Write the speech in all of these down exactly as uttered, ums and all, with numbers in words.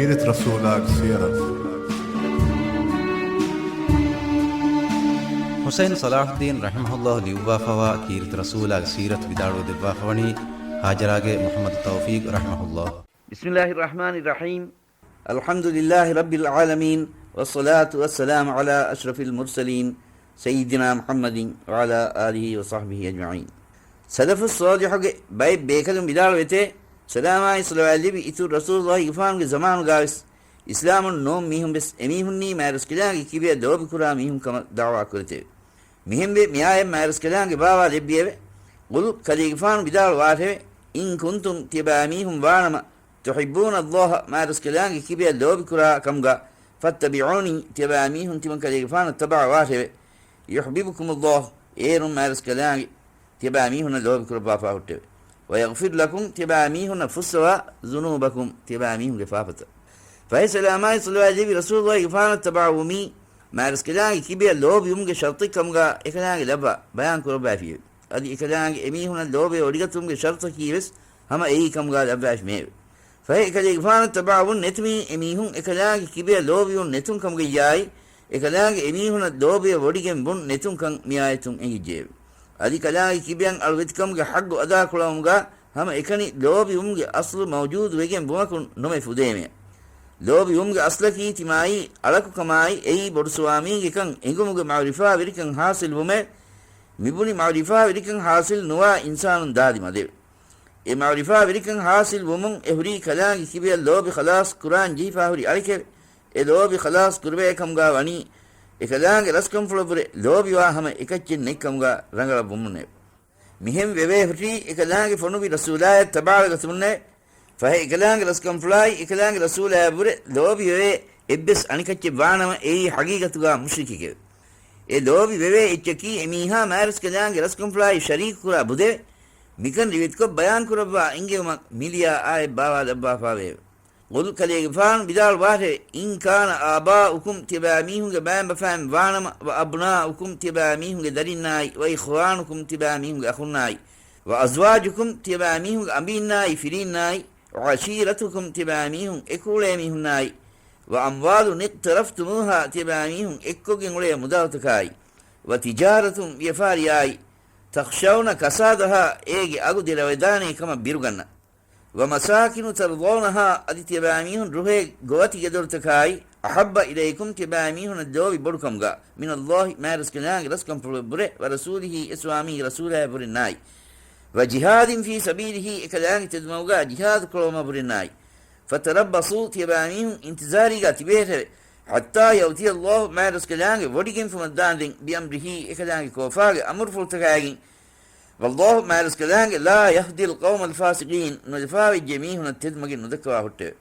ކީރިތި ރަސޫލާގެ ސީރަތު. ޙުސައިން ޞަލާޙުއްދީން ރަޙިމަހުﷲ ލިޔުއްވާފަވާ ކީރިތި ރަސޫލާގެ ސީރަތު ވިދާޅުވެ ދެއްވާފަވަނީ ހާޖަރާގެ މުޙައްމަދު ތައުފީޤް ރަޙިމަހުﷲ. بسم الله الرحمن الرحيم. الحمد لله رب العالمين، والصلاة والسلام على أشرف المرسلين سيدنا محمد وعلى آله وصحبه أجمعين. ސަލަފުއް ޞާލިޙުގެ ބައެއް ބޭކަލުން ވިދާޅުވެތޭ، ސަލާމާއި ޞަލަވާތް ލިބި އިތުރު ރަސޫލުﷲގެފާނުގެ ޒަމާނުގާވެސް އިސްލާމުން ނޫން މީހުން ވެސް އެމީހުންނީ މާތްރަސްކަލާނގެ ކިބަޔަށް ލޯބިކުރާ މީހުން ކަމަށް ދަޢުވާ ކުރެތެވެ. މިހެންވެ މިއާޔަތް މާތްރަސްކަލާނގެ ބާވާ ލެއްވިއެވެ. ޤުލް، ކަލޭގެފާނު ވިދާޅުވާށެވެ، إن كنتم، ތިޔަބައިމީހުން ވާނަމަ، تحبون الله، މާތްރަސްކަލާނގެ ކިބަޔަށް ލޯބިކުރާ ކަމުގަ، فاتبعوني، ތިޔަބައިމީހުން ތިމަން ކަލޭގެފާނަށް ތަބަޢަވާށެވެ. يحببكم الله، އޭރުން މާތްރަސްކަލާނގެ ތިޔަބައިމީހުންނަށް ލޯބިކުރައްވާފާ ހުއްޓެވެ. ويغفر لكم، ތިޔަބައިމީހުންނަށް ފުއްސަވާ، ذنوبكم، ތިޔަބައިމީހުންގެ ފާފަތައް. ފަހެ ސަލާމާއި ޞަލަވާތް ލިބި ރަސޫލުﷲގެފާނަށް ތަބަޢަވުމީ، މާތްރަސްކަލާނގެ ކިބަޔަށް ލޯބިވުމުގެ ޝަރުޠެއް ކަމުގަ އެކަލާނގެ ލައްވާ ބަޔާން ކުރައްވައިފިއެވެ. އަދި އެކަލާނގެ އެމީހުނަށް ލޯބިވެ ވޮޑިގަތުމުގެ ޝަރުޠަކީ ވެސް ހަމަ އެއީ ކަމުގަ ލައްވައިފި މެއެވެ. ފަހެ އެކަލޭގެފާނަށް ތަބަޢަވުން ނެތުމީ އެމީހުން އެކަލާނގެ ކިބަޔަށް ލޯބިވުން ނެތުން ކަމުގައްޔާއި، އެކަލާނގެ އެމީހުނަށް ލޯބިވެ ވޮޑިގެން ވުން ނެތުންކަން މިއާޔަތުން އެނގިއްޖެއެވެ. އަދި ކަލާނގެ ކިބަޔަށް އަޅުވެތިކަމުގެ ޙައްޤު އަދާކުޅަވުމުގަ ހަމަ އެކަނި ލޯބިވުމުގެ އަޞްލު މައުޖޫދު ވެގެން ވުމަކުން ނުމެ ފުދޭމެއެވެ. ލޯބިވުމުގެ އަޞްލަކީ ތިމާއީ އަޅަކުކަމާއި އެއީ ބޮޑުސުވާމީގެކަން އެނގުމުގެ މަޢުރިފާވެރިކަން ޙާޞިލްވުމެވެ. މިބުނި މަޢުރިފާވެރިކަން ޙާޞިލް ނުވާ އިންސާނުން ދާދި މަދެވެ. އެ މަޢުރިފާވެރިކަން ޙާޞިލް ވުމުން އެ ހުރީ ކަލާނގެ ކިބަޔަށް ލޯބި ޚަލާޞް ކުރާން ޖެހިފާ ހުރި އަޅެކެވެ. އެ ލޯބި ޚަލާޞް ކުރެވޭ ކަމުގަ ވަނީ، އެ ކަލާނގެ ރަސްކަންފުޅަށްވުރެ ލޯބިވާ ހަމަ އެކައްޗެއް ނެތްކަމުގަ ރަނގަޅަށް ވުމުންނެވެ. މިހެން ވެވޭ ހުރީ އެކަލާނގެ ފޮނުވި ރަސޫލާޔަށް ތަބަޢަވެގަތުމުންނެވެ. ފަހެ އެކަލާނގެ ރަސްކަންފުޅާއި އެކަލާނގެ ރަސޫލާޔަށްވުރެ ލޯބިވެވޭ އެއްވެސް އަނެކައްޗެއް ވާނަމަ އެއީ ޙަޤީޤަތުގަ މުޝްރިކެކެވެ. އެ ލޯބި ވެވޭ އެއްޗަކީ އެމީހާ މާތްރަސްކަލާނގެ ރަސްކަންފުޅާއި ޝަރީކުކުރާ ބުދެވެ. މިކަން ރިވެތިކޮށް ބަޔާންކުރައްވާ އެންގެވުމަށް މިލިޔާ އާޔަތް ބާވާލައްވާފާވެއެވެ. ޤުލް، ކަލޭގެފާނު ވިދާޅުވާށެވެ، إن كان آباؤكم، ތިޔަބައިމީހުންގެ މައިންބަފައިން ވާނަމަ، وأبناؤكم، ތިޔަބައިމީހުންގެ ދަރިންނާއި، وإخوانكم، ތިޔަބައިމީހުންގެ އަޚުންނާއި، وأزواجكم، ތިޔަބައިމީހުންގެ އަނބީންނާއި ފިރީންނާއި، وعشيرتكم، ތިޔަބައިމީހުން އެކުއުޅޭ މީހުންނާއި، وأموال اقترفتموها، ތިޔަބައިމީހުން އެއްކޮށްގެން އުޅޭ މުދާލުތަކާއި، وتجارة، ވިޔަފާރިއާއި، تخشون كسادها، އޭގެ އަގު ދެރަވެދާނޭ ކަމަށް ބިރުގަންނަ، ومساكن ترضونها، އަދި ތިޔަބައިމީހުން ރުހޭ ގޮވަތި ގެދޮރުތަކާއި، أحب إليكم، ތިޔަބައިމީހުނަށް ލޯބި ބޮޑުކަމުގަ، من الله، މާތްރަސްކަލާނގެ ރަސްކަންފުޅަށްވުރެ، ورسوله، އެ ސްވާމީގެ ރަސޫލާޔަށްވުރެންނާއި، وجهاد في سبيله، އެކަލާނގެ ތެދުމަގުގަ ޖިހާދު ކުރައްވުމަށްވުރެންނާއި، فتربصوا، ތިޔަބައިމީހުން އިންތިޒާރީގަ ތިބޭށެވެ. حتى يأتي الله، މާތްރަސްކަލާނގެ ވޮޑިގެންފުމަށްދާންދެން، بأمره، އެކަލާނގެ ކޯފާގެ އަމުރުފުޅުތަކާއިގެން. والله، މާތްރަސްކަލާނގެ، لا يهدي القوم الفاسقين، ނުލަފާވެއްޖެ މީހުނަށް ތެދުމަގެއް ނުދައްކަވާ ހުއްޓެވެ.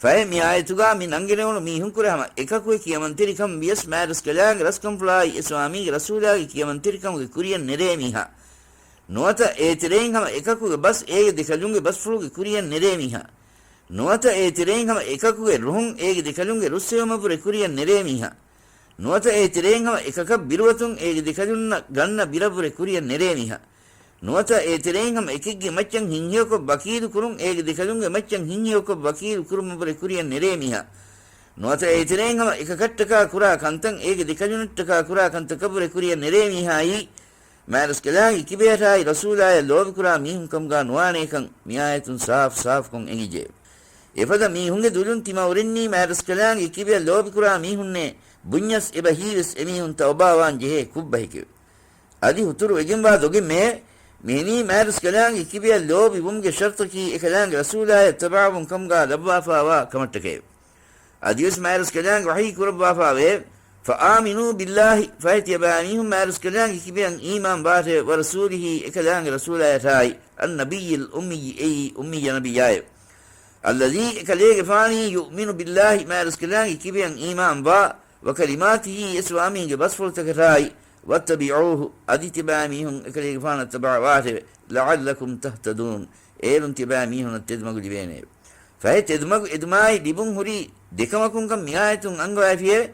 ފަހެ މި އާޔަތުގަ މި ނަންގެނެވުނު މީހުންކުރެ ހަމަ އެކަކުގެ ކިޔަމަންތެރިކަން ވިޔަސް މާތްރަސްކަލާނގެ ރަސްކަންފުޅާއި އެ ސްވާމީގެ ރަސޫލާގެ ކިޔަމަންތެރިކަމުގެ ކުރިޔަށް ނެރޭ މީހާ. ނުވަތަ އޭތެރެއިން ހަމަ އެކަކުގެ ބަސް އޭގެ ދެކަލުންގެ ބަސްފުޅުގެ ކުރިޔަށް ނެރޭ މީހާ. ނުވަތަ އޭތެރެއިން ހަމަ އެކަކުގެ ރުހުން އޭގެ ދެކަލުންގެ ރުއްސެވުމަށްވުރެ ކުރިޔަށް ނެރޭ މީހާ. ނުވަތަ އޭތެރެއިން ހަމަ އެކަކަށް ބިރުވަތުން އޭގެ ދެކަލުންނަށް ގަންނަ ބިރަށްވުރެ ކުރިޔަށް ނެރޭ މީހާ. ނުވަތަ އޭތެރެއިން ހަމަ އެކެއްގެ މައްޗަށް ހިތްހެޔޮކޮށް ވަކީލު ކުރުން އޭގެ ދެކަލުންގެ މައްޗަށް ހިތްހެޔޮކޮށް ވަކީލު ކުރުމަށްވުރެ ކުރިޔަށް ނެރޭ މީހާ. ނުވަތަ އޭތެރެއިން ހަމަ އެކަކަށްޓަކާ ކުރާ ކަންތައް އޭގެ ދެކަލުނަށްޓަކާ ކުރާ ކަންތަކަށްވުރެ ކުރިޔަށް ނެރޭ މީހާއީ، މާތްރަސްކަލާނގެ ކިބަޔަށާއި ރަސޫލާޔަށް ލޯބިކުރާ މީހުން ކަމުގަ ނުވާނޭކަން މިއާޔަތުން ސާފު ސާފުކޮށް އެނގިއްޖެ. އެފަދަ މީހުންގެ ދުލުން ތިމަ އުރެންނީ މާތްރަސްކަލާނގެ ކިބަޔަށް ލޯބިކުރާ މީހުންނޭ ބުންޏަސް އެބަހީވެސް އެމީހުން ތައުބާވާން ޖެހޭ ކުށްބަހެކެވެ. އަދި ހުތުރު ވެގެންވާ ދޮގެއް މެއެވެ. މިހެނީ މާތްރަސްކަލާނގެ ކިބަޔަށް ލޯބިވުމުގެ ޝަރުޠަކީ އެކަލާނގެ ރަސޫލާޔަށް ތަބަޢަވުން ކަމުގަ ލައްވާފާވާ ކަމަށްޓަކައެވެ. އަދިވެސް މާތްރަސްކަލާނގެ ވަޙީ ކުރައްވާފާވެއެވެ. فآمنوا بالله، ފަހެ ތިޔަބައިމީހުން މާތްރަސްކަލާނގެ ކިބަޔަށް އީމާން ވާށެވެ. ورسوله، އެކަލާނގެ ރަސޫލާޔަށާއި. النبي الأمي، އެއީ އުއްމިއްޔަ ނަބިއްޔާއެވެ. الذي، އެކަލޭގެފާނީ، يؤمن بالله، މާތްރަސްކަލާނގެ ކިބަޔަށް އީމާން ވާ، وكلماته، އެ ސްވާމީގެ ބަސްފުޅުތަކަށާއި، واتبعوه، އަދި ތިޔަބައިމީހުން އެކަލޭގެފާނަށް ތަބަޢަވާށެވެ. لعلكم تهتدون، އޭރުން ތިޔަބައިމީހުންނަށް ތެދުމަގު ލިބޭނެއެވެ. ފަހެ ތެދުމަގު އެދުމާއި ލިބުން ހުރީ ދެކަމަކުންކަން މިއާޔަތުން އަންގަވައިފިއެވެ.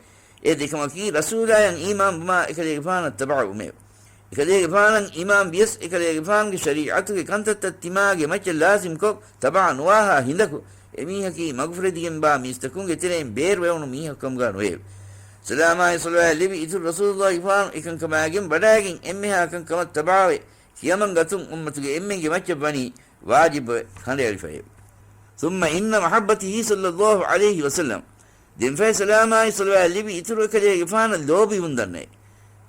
އެ ދެކަމަކީ ރަސޫލާޔަށް އީމާންވުމާ އެކަލޭގެފާނަށް ތަބަޢަވުމެވެ. އެކަލޭގެފާނަށް އީމާން ވިޔަސް އެކަލޭގެފާނުގެ ޝަރީޢަތުގެ ކަންތައްތައް ތިމާގެ މައްޗަށް ލާޒިމްކޮށް ތަބަޢަ ނުވާހާ ހިނދަކު، އެމީހަކީ މަގުފުރެދިގެންބާ މީސްތަކުންގެ ތެރެއިން ބޭރުވެވުނު މީހަކު ކަމުގާ ނުވެއެވެ. ސަލާމާއި ޞަލަވާތް ލެއްވި އިތުރު ރަސޫލުއްލާހި ފާނު އެކަންކަމާގެން ވަޑައިގެން އެންމެހާ ކަންކަމަށް ތަބާވެ، ކިޔަމަން ގަތުން އުއްމަތުގެ އެންމެންގެ މައްޗަށް ވަނީ ވާޖިބުވެ ކަނޑައެޅިފައެވެ. ثم إن محبته صلى الله عليه وسلم، ދެންފަހެ ސަލާމާއި ޞަލަވާތް ލެއްވި އިތުރު އެކަލޭގެފާނަށް ލޯބިވުން ދަންނައެވެ.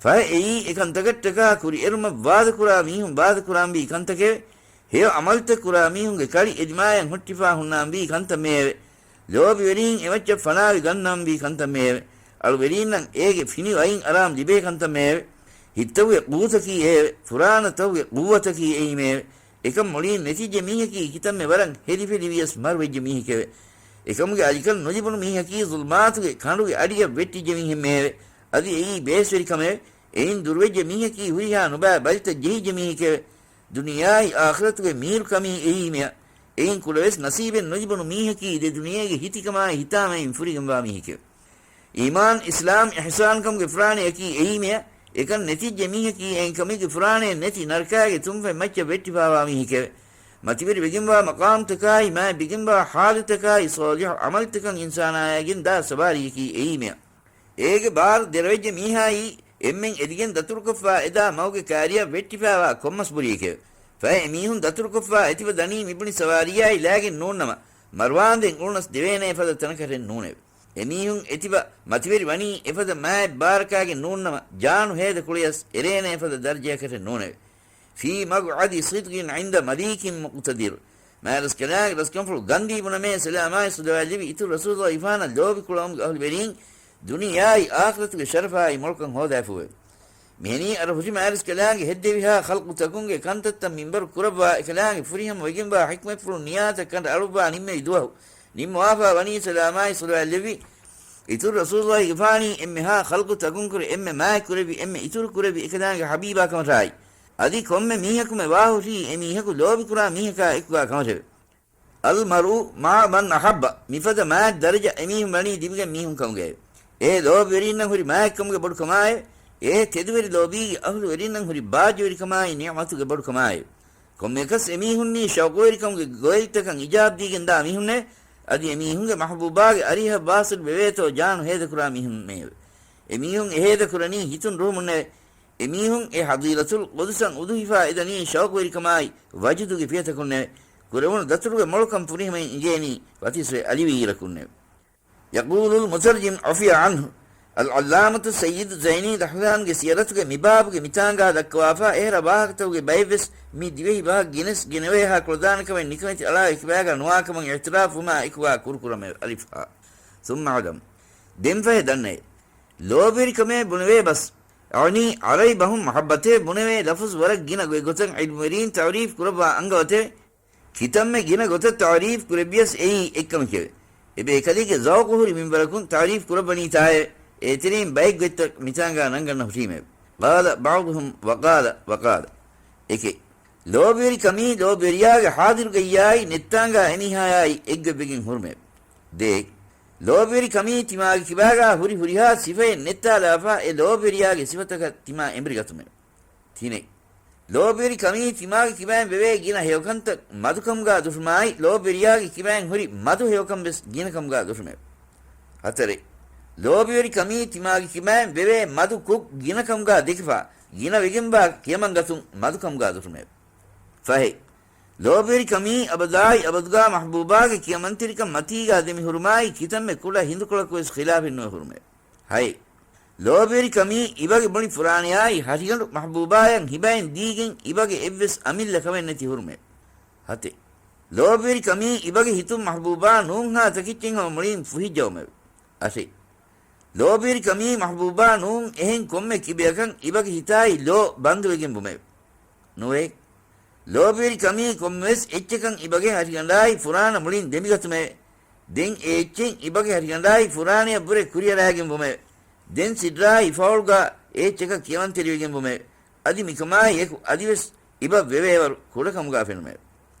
ފަހެ އެއީ އެކަންތަކަށްޓަކާ ކުރިއެރުމަށް ވާދަކުރާ މީހުން ވާދަކުރާންވީ ކަންތަކެވެ. ހެޔޮ ޢަމަލުތައް ކުރާ މީހުންގެ ކަޅި އެދިމާޔަށް ހުއްޓިފާ ހުންނާންވީ ކަންތައްމެއެވެ. ލޯބިވެރީން އެމައްޗަށް ފަނާވެ ގަންނާންވީ ކަންތައްމެއެވެ. އަޅުވެރީންނަށް އޭގެ ފިނި ވައިން އަރާމް ލިބޭ ކަންތައްމެއެވެ. ހިތްތަކުގެ ޤުވަތަކީ އެއެވެ. ފުރާނަތަކުގެ ޤުއްވަތަކީ އެއީމެއެވެ. އެކަން މުޅީން ނެތިއްޖެ މީހަކީ ކިތަންމެ ވަރަށް ހެދިފެލިވިޔަސް މަރުވެއްޖެ މީހެކެވެ. އެކަމުގެ އަލިކަން ނުލިބުނު މީހަކީ ޒުލްމާތުގެ ކަނޑުގެ އަޑިއަށް ވެއްޓިއްޖެ މީހެއްމެއެވެ. އަދި އެއީ ބޭސްވެރިކަމެވެ. އެއިން ދުރުވެއްޖެ މީހަކީ ހުރިހާ ނުބައި ބަލިތައް ޖެހިއްޖެ މީހެކެވެ. ދުނިޔާއި އާޚިރަތުގެ މީރުކަމީ އެއީމެއަ. އެއިން ކުޑަވެސް ނަސީބެއް ނުލިބުނު މީހަކީ ދެ ދުނިޔޭގެ ހިތިކަމާއި ހިތާމައިން ފުރިގެންވާ މީހެކެވެ. އީމާން، އިސްލާމް، އިޙްސާންކަމުގެ ފުރާނަޔަކީ އެއީމެއަ. އެކަން ނެތިއްޖެ މީހަކީ އެއިން ކަމެއްގެ ފުރާނައެއް ނެތި ނަރަކާގެ ތުންފަތް މައްޗަށް ވެއްޓިފާވާ މީހެކެވެ. މަތިވެރިވެގެންވާ މަޤާމްތަކާއި މާތް ބިގެންވާ ޙާލުތަކާއި ޞާލިޙު ޢަމަލުތަކަށް އިންސާނާޔާގެން ދާ ސަވާރީއަކީ އެއީމެއަ. އޭގެ ބާރު ދެރަވެއްޖެ މީހާއީ އެންމެން އެދިގެން ދަތުރުކޮށްފާ އެދާ މަގުގެ ކާރިއަށް ވެއްޓިފާވާ ކޮންމަސް ބުރިއެކެވެ. ފަހެ އެމީހުން ދަތުރުކޮށްފާ އެތިބަ ދަނީ މިބުނި ސަވާރީއާއި ލާގެން ނޫންނަމަ، މަރުވާންދެން އުޅުނަސް ދެވޭނޭ ފަދަ ތަނަކަށެއް ނޫނެވެ. އެމީހުން އެތިބަ މަތިވެރި ވަނީ އެފަދަ މާތް ބާރަކާގެން ނޫންނަމަ، ޖާނު ހޭދަ ކުޅިޔަސް އެރޭނޭ ފަދަ ދަރަޖަޔަކަށެއް ނޫނެވެ. في مقعد صدق عند مليك مقتدر. މާތްރަސްކަލާނގެ ރަސްކަންފުޅު ގަންދީ ބުނަމޭ، ސަލާމާއި ޞަލަވާތް ލެއްވި އިތުރު ރަސޫލުއްލާހިފާނަށް ލޯބިކުޅައުމުގެ އަހުލުވެރީން ދުނިޔާއި އާޚިރަތުގެ ޝަރަފާއި މޮޅުކަން ހޯދާފޫއެވެ. މިހެނީ އަރަހުށި މާތްރަސްކަލާނގެ ހެއްދެވިހާ ޚަލްޤުތަކުންގެ ކަންތައްތައް މިންބަރު ކުރައްވާ އެކަލާނގެ ފުރިހަމަ ވެގެންވާ ޙިކްމަތްފުޅުން ނިޔާތައް ކަނޑައަޅުއްވާ ނިންމެވި ދުވަހު، ނިންމަވާފާ ވަނީ ސަލާމާއި ޞަލަވާތް ލެއްވި އިތުރު ރަސޫލުއްލާހިގެފާނީ އެންމެހާ ޚަލްޤުތަކުންކުރެ އެންމެ މާތްކުރެއްވި އެންމެ އިތުރުކުރެއްވި އެކަލާނގެ ޙަބީބާ ކަމަށާއި، އަދި ކޮންމެ މީހަކުމެ ވާހުށީ އެމީހަކު ލޯބިކުރާ މީހަކާ އެކުގާ ކަމަށެވެ. المرء مع من أحب، މިފަދަ މާތް ދަރަޖަ އެމީހުން ވަނީ ދިމިގެން މީހުން ކަމުގައެވެ. އެ ލޯބިވެރީންނަށް ހުރި މާތްކަމުގެ ބޮޑުކަމާއެވެ. އެ ތެދުވެރި ލޯބީގެ އަހުލުވެރީންނަށް ހުރި ބާއްޖަވެރިކަމާއި ނިޢުމަތުގެ ބޮޑުކަމާއެވެ. ކޮންމެއަކަސް އެމީހުންނީ ޝައުޤުވެރިކަމުގެ ގޮވެލިތަކަށް އިޖާބަދީގެންދާ މީހުންނެވެ. އަދި އެމީހުންގެ މަޙްބޫބާގެ އަރިހަށް ވާޞިލް ވެވޭތޯ ޖާނު ހޭދަކުރާ މީހުންނެވެ. އެމީހުން އެހޭދަކުރަނީ ހިތުން ރުހުމުންނެވެ. އެމީހުން އެ ޙަޟީރަތުލް ޤުދުސަށް އުދުހިފާ އެދަނީ ޝައުޤުވެރިކަމާއި ވަޖުދުގެ ފިޔަތަކުންނެވެ. ކުރެވުނު ދަތުރުގެ މޮޅުކަން ފުރިހަމައިން އިނގޭނީ ވަތިސްވެ އަލިވިއިރަކުންނެވެ. يقول المترجم عفي عنه، އަލްޢައްލާމަތު ސައްޔިދު ޒައިނީ ދަހްލާންގެ ސިޔަރަތުގެ މިބާބުގެ މިތާނގާ ދައްކަވާފާ، އެހެރަ ވާހަކަތަކުގެ ބައެއްވެސް މި ދިވެހި ބަހަށް ގިނަސް ގިނަވޭހާ ކުޅަދާނަކަމެއް ނިކަމެތި އަޅާގެ ކިބާގާ ނުވާކަމަށް އިޢުތިރާފުވުމާ އެކުގާ ކުރުކުރަމެވެ. އަލިފް ހާ. ثم اعلم، ދެންފަހެ ދަންނައެވެ. ލޯބިވެރިކަމޭ ބުނެވޭ ބަސް، އަނީ ޢަރަބި ބަހުން މަޙައްބަތޭ ބުނެވޭ ލަފުޒު ވަރަށް ގިނަ ގޮތްގޮތަށް ޢިލްމުވެރީން ތަޢުރީފު ކުރައްވާ އަންގަވަތެވެ. ކިތަންމެ ގިނަ ގޮތަށް ތަޢުރީފު ކުރެއްވިޔަސް އެއީ އެއްކަމެކެވެ. އެބޭކަލީގެ ޒައުޤު ހުރި މިންވަރަކުން ތަޢުރީފު ކުރައްވަނީތާއެވެ. އޭތެރެއިން ބައެއް ގޮތްތައް މިތާނގާ ނަންގަންނަ ހުށީމެވެ. قال بعضهم وقال وقال. އެކެއް. ލޯބިވެރިކަމީ ލޯބިވެރިޔާގެ ޙާޟިރުގައްޔާއި ނެތްތާނގާ އެމީހާޔާއި އެއްގޮތްވެގެން ހުރުމެވެ. ދޭ. ލޯބިވެރިކަމީ ތިމާގެ ކިބާގާ ހުރި ހުރިހާ ސިފައެއް ނެއްތާލާފާ އެ ލޯބިވެރިޔާގެ ސިފަތަކަށް ތިމާ އެނބުރިގަތުމެވެ. ތިނެއް. ލޯބިވެރިކަމީ ތިމާގެ ކިބައިން ވެވޭ ގިނަ ހެޔޮކަންތައް މަދުކަމުގާ ދުށުމާއި، ލޯބިވެރިޔާގެ ކިބައިން ހުރި މަދު ހެޔޮކަން ވެސް ގިނަކަމުގާ ދުށުމެވެ. ހަތަރެއް. ލޯބިވެރިކަމީ ތިމާގެ ކިބައިން ވެވޭ މަދު ކުށް ގިނަކަމުގާ ދެކިފާ، ގިނަ ވެގެންވާ ކިޔަމަންގަތުން މަދުކަމުގާ ދުށުމެވެ. ފަހެއް. ލޯބިވެރިކަމީ އަބަދާއި އަބަދުގާ މަޙްބޫބާގެ ކިޔަމަންތެރިކަން މަތީގާ ދެމި ހުރުމާއި، ކިތަންމެ ކުޑަ ހިނދުކޮޅަކު ވެސް ޚިލާފެއް ނުވެ ހުރުމެވެ. ހައެއް. ލޯބިވެރިކަމީ އިބަގެ މުޅި ފުރާނަޔާއި ހަށިގަނޑު މަޙްބޫބާޔަށް ހިބައިން ދީގެން އިބަގެ އެއްވެސް އަމިއްލަ ކަމެއް ނެތި ހުރުމެވެ. ހަތެއް. ލޯބިވެރިކަމީ އިބަގެ ހިތުން މަޙްބޫބާ ނޫންހާ ތަކެއްޗެއް ހަމަ މުޅީން ފުހިއްޖައުމެވެ. އަށެއް. ލޯބިވެރިކަމީ މަޙްބޫބާ ނޫން އެހެން ކޮންމެ ކިބަޔަކަށް އިބަގެ ހިތާއި ލޯ ބަންދުވެގެން ވުމެވެ. ނުވައެއް. ލޯބިވެރިކަމީ ކޮންމެވެސް އެއްޗަކަށް އިބަގެ ހަށިގަނޑާއި ފުރާނަ މުޅިން ދެމިގަތުމެވެ. ދެން އެ އެއްޗެއް އިބަގެ ހަށިގަނޑާއި ފުރާނަޔަށްވުރެ ކުރިއަރާގެން ވުމެވެ. ދެން ސިއްރާއި ފައުޅުގާ އެ އެއްޗަކަށް ކިޔަމަންތެރިވެގެން ވުމެވެ. އަދި މިކަމާއި އެކު އަދިވެސް އިބަ ވެވޭވަރު ކުޑަކަމުގާ ފެނުމެވެ.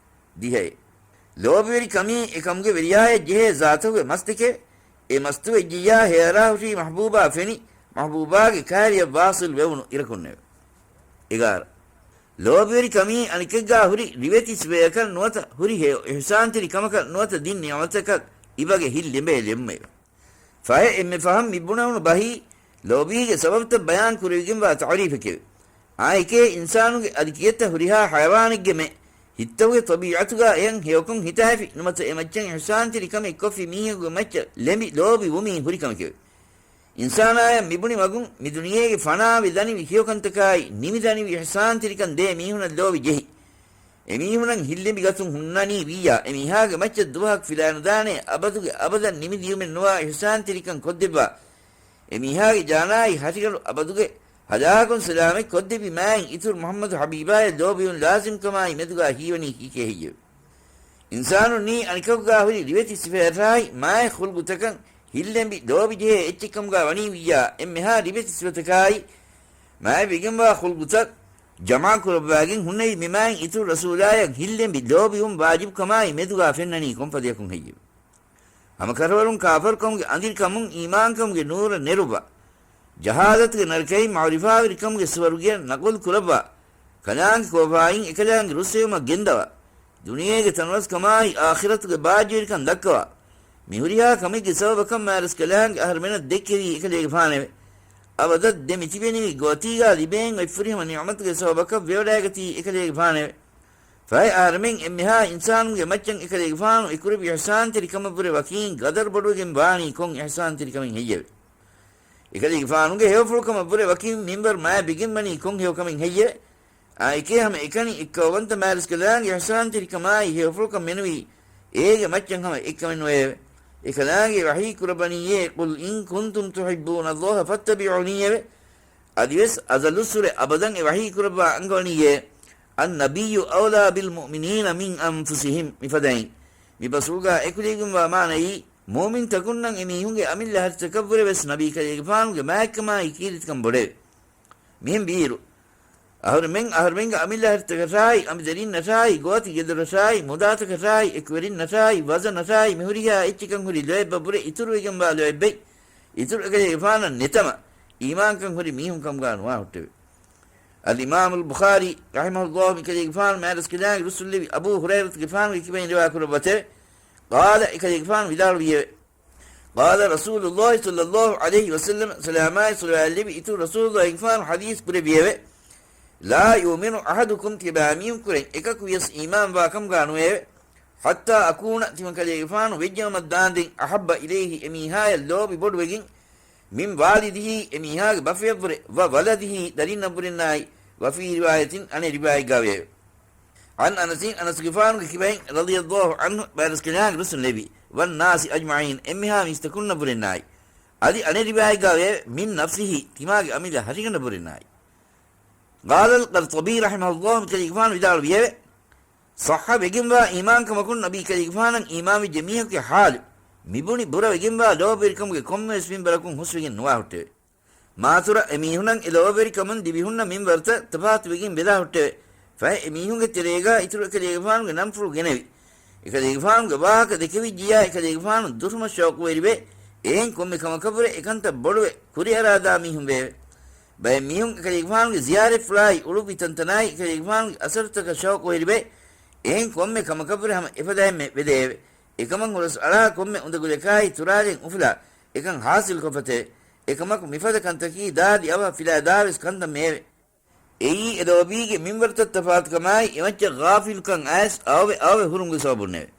ދިހައެއް. ލޯބިވެރިކަމީ އެކަމުގެ ވެރިޔާޔަށް ޖެހޭ ޒާތުގެ މަސްތެކެވެ. އެ މަސްތުވެއްޖިއްޔާ ހޭއަރާހުށީ މަޙްބޫބާ ފެނި، މަޙްބޫބާގެ ކައިރިއަށް ވާޞިލް ވެވުނު އިރަކުންނެވެ. އެގާރަ. ލޯބިވެރިކަމީ އަނެކެއްގާ ހުރި ރިވެތި ސިފަޔަކަށް ނުވަތަ ހުރި ހެޔޮ އިޙްސާންތެރި ކަމަކަށް ނުވަތަ ދިން ނިޢުމަތަކަށް އިބަގެ ހިތް ލެނބޭ ލެންވުމެވެ. ފަހެ އެންމެ ފަހަން މި ބުނެވުނު ބަހީ، ލޯބީގެ ސަބަބުތައް ބަޔާން ކުރެވިގެންވާ ތަޢުރީފެކެވެ. އާނއެކޭ އިންސާނުގެ އަދި ކިއެއްތަ ހުރިހާ ޙަޔަވާނެއްގެ މެ ހިތްތަކުގެ ޠަބީޢަތުގާ އެޔަން ހެޔޮކޮން ހިތާހެފި ނުވަތަ އެ މައްޗަށް އިޙްސާންތެރި ކަމެއް ކޮށްފި މީހަކުގެ މައްޗަށް ލެނބި ލޯބި ވުމީ ހުރި ކަމެކެވެ. އިންސާނާޔަށް މިބުނި މަގުން މި ދުނިޔޭގެ ފަނާވެ ދަނިވި ހެޔޮކަންތަކާއި ނިމިދަނިވި އިޙްސާންތެރިކަން ދޭ މީހުނަށް ލޯބި ޖެހި، އެމީހުނަށް ހިތްލެނބި ގަތުން ހުންނަނީ ވިއްޔާ، އެމީހާގެ މައްޗަށް ދުވަހަކު ފިލާނުދާނޭ އަބަދުގެ އަބަދަށް ނިމިދިޔުމެއް ނުވާ އިޙްސާންތެރިކަން ކޮށްދެއްވާ، އެމީހާގެ ޖާނާއި ހަށިގަނޑު އަބަދުގެ ހަލާކުން ސަލާމަތް ކޮށްދެއްވި މާތް އިތުރު މުޙައްމަދު ޙަބީބާޔަށް ލޯބިވުން ލާޒިމްކަމާއި މެދުގާ ހީވަނީ ކީކޭ ހެއްޔެވެ؟ އިންސާނުންނީ އަނެކަކުގާ ހުރި ރިވެތި ސިފަޔަށާއި މާތް ޚުލްގުތަކަށް ހިތްލެނބި ލޯބި ޖެހޭ އެއްޗެއްކަމުގާ ވަނީ ވިއްޔާ، އެންމެހާ ރިވެތި ސިފަތަކާއި މާތް ވެގެންވާ ޚުލްގުތައް ޖަމާކުރައްވާގެން ހުންނެވި މި މާތް އިތުރު ރަސޫލާޔަށް ހިތްލެނބި ލޯބިވުން ވާޖިބުކަމާއި މެދުގާ ފެންނަނީ ކޮންފަދަޔަކުން ހެއްޔެވެ؟ ހަމަކަށަވަރުން ކާފަރުކަމުގެ އަނދިރިކަމުން އީމާންކަމުގެ ނޫރަށް ނެރުއްވާ، ޖަހާލަތުގެ ނަރަކައިން މަޢުރިފާވެރިކަމުގެ ސުވަރުގެއަށް ނަގުލު ކުރައްވާ، ކަލާނގެ ކޯފާއިން އެކަލާނގެ ރުއްސެވުމަށް ގެންދަވާ، ދުނިޔޭގެ ތަނަވަސްކަމާއި އާޚިރަތުގެ ބާއްޖަވެރިކަން ދައްކަވާ، މި ހުރިހާ ކަމެއްގެ ސަބަބަކަށް މާތްރަސްކަލާނގެ އަހަރުމެނަށް ދެއްކެވީ އެކަލޭގެފާނެވެ. އަބަދަށް ދެމިތިބެނިވި ގޯތީގާ ލިބޭން އޮތް ފުރިހަމަ ނިޢުމަތުގެ ސަބަބަކަށް ވެވަޑައިގަތީ އެކަލޭގެފާނެވެ. ފަހެ އަހަރެމެން އެންމެހާ އިންސާނުންގެ މައްޗަށް އެކަލޭގެފާނު އެކުރެއްވި އިޙްސާންތެރިކަމަށްވުރެ ވަކީން ގަދަރު ބޮޑުވެގެން ވާނީ ކޮން އިޙްސާންތެރިކަމެއް ހެއްޔެވެ؟ އެކަލޭގެފާނުގެ ހެޔޮފުޅުކަމަށްވުރެ ވަކީން މިންވަރު މާތް ވެގެންވަނީ ކޮން ހެޔޮކަމެއް ހެއްޔެވެ؟ އާނއެކޭ ހަމަ އެކަނި އެއްކައުވަންތަ މާތްރަސްކަލާނގެ އިޙްސާންތެރިކަމާއި ހެޔޮފުޅުކަން މެނުވީ އޭގެ މައްޗަށް ހަމަ އެއްކަމެއް ނުވެއެވެ. އެކަލާނގެ ވަޙީ ކުރައްވަނީއޭ، "قل إن كنتم تحبون الله فاتبعوني" އެވެ. އަދިވެސް އަޒަލުއްސުރެ އަބަދަން އެ ވަޙީ ކުރައްވާ އަންގަވަނީއޭ، "النبي أولى بالمؤمنين من أنفسهم" މިފަދައިން. މި ބަސްފުޅުގާ އެކުލެވިގެންވާ މާނައީ، މުއުމިންތަކުންނަށް އެމީހުންގެ އަމިއްލަ ހަށިތަކަށްވުރެވެސް ނަބީ ކަލޭގެފާނުގެ މާތްކަމާއި ކީރިތިކަން ބޮޑެވެ. މިހެން ވީއިރު، އަހުރެމެން އަހަރުމެންގެ އަމިއްލަ ހަށިތަކަށާއި، އަނބިދަރިންނަށާއި، ގޯތި ގެދޮރަށާއި، މުދާތަކަށާއި، އެކުވެރިންނަށާއި، ވަޒަނަށާއި، މިހުރިހާ އެއްޗިކަން ހުރި ލޯތްބަށްވުރެ އިތުރުވެގެންވާ ލޯތްބެއް އިތުރު އެކަލޭގެފާނަށް ނެތަމަ، އީމާންކަން ހުރި މީހުން ކަމުގާ ނުވާ ހުއްޓެވެ. އަލްއިމާމުލް ބުޚާރީ ރަޙިމަހުﷲ މިކަލޭގެފާނު މާތްރަސްކަލާނގެ ރުއްސުންލެވި އަބޫ ހުރައިރަތުގެފާނުގެ ކިބައިން ރިވާ ކުރައްވަތެވެ. ޤާލަ، އެކަލޭގެފާނު ވިދާޅުވިއެވެ. قال رسول الله صلى الله عليه وسلم، ސަލާމާއި ޞަލަވާތްލެއްވި އިތުރު ރަސޫލުﷲގެފާނު ޙަދީޘް ކުރެއްވިއެވެ. لا يؤمن أحدكم، ތިބާމީހުންކުރެން އެކަކުވިޔަސް އީމާންވާ ކަމުގާ ނުވެއެވެ. حتى أكون، ތިމަންކަލޭގެފާނު ވެއްޖައުމަށް ދާންދެން، أحب إليه، އެމީހާޔަށް ލޯބި ބޮޑުވެގެން، من والده، އެމީހާގެ ބަފަޔަށްވުރެ، وولده، ދަރިންނަށްވުރެންނާއި، وفي رواية، އަނެއް ރިވާޔަތްގާވެއެވެ. عن أنس، އަނަސްގެފާނުގެ ކިބައިން، رضي الله عنه، މާތްރަސްކަލާނގެ ރުއްސުންލެވި، والناس أجمعين، އެންމެހާ މީސްތަކުންނަށްވުރެންނާއި. އަދި އަނެއް ރިވާޔަތްގާވެއެވެ. من نفسه، ތިމާގެ އަމިއްލަ ހަށިގަނޑަށްވުރެންނާއި. قال القرطبي رحمه الله، ކަލޭގެފާނު ވިދާޅުވިއެވެ. ޞައްޙަ ވެގެންވާ އީމާންކަމަކުން ނަބީ ކަލޭގެފާނަށް އީމާންވެއްޖެ މީހަކުގެ ޙާލު، މިބުނި ބުރަވެގެންވާ ލޯބިވެރިކަމުގެ ކޮންމެވެސް މިންވަރަކުން ހުސްވެގެން ނުވާ ހުއްޓެވެ. މާތުރަށް އެމީހުނަށް އެ ލޯބިވެރިކަމުން ލިބިހުންނަ މިންވަރުތައް ތަފާތުވެގެން ވެލާ ހުއްޓެވެ. ފަހެ އެމީހުންގެ ތެރޭގާ އިތުރު އެކަލޭގެފާނުގެ ނަންފުޅު ގެނެވި، އެކަލޭގެފާނުގެ ވާހަކަ ދެކެވިއްޖިއްޔާ، އެކަލޭގެފާނު ދުށުމަށް ޝައުޤުވެރިވެ، އެހެން ކޮންމެ ކަމަކަށްވުރެ އެކަންތައް ބޮޑުވެ، ކުރިއަރާދާ މީހުން ވެއެވެ. ބައެއް މީހުން އެކަލޭގެފާނުގެ ޒިޔާރަތްފުޅާއި އުޅުއްވި ތަންތަނާއި އެކަލޭގެފާނުގެ އަސަރުތަކަށް ޝައުޤުވެރިވެ، އެހެން ކޮންމެ ކަމަކަށްވުރެ ހަމަ އެފަދައިންމެ ވެލެއެވެ. އެކަމަށް ހުރަސްއަޅާ ކޮންމެ އުނދަގުލަކާއި ތުރާލެއް އުފުލާ އެކަން ޙާޞިލްކޮށްފަތެވެ. އެކަމަކު މިފަދަ ކަންތަކީ ދާދި އަވަހަށް ފިލާ ދާވެސް ކަންތައްމެއެވެ. އެއީ އެ ލޯބީގެ މިންވަރުތައް ތަފާތުކަމާއި، އެމައްޗަށް ޣާފިލުކަން އައިސް އަވަވެ އަވަވެ ހުރުމުގެ ސަބަބުންނެވެ.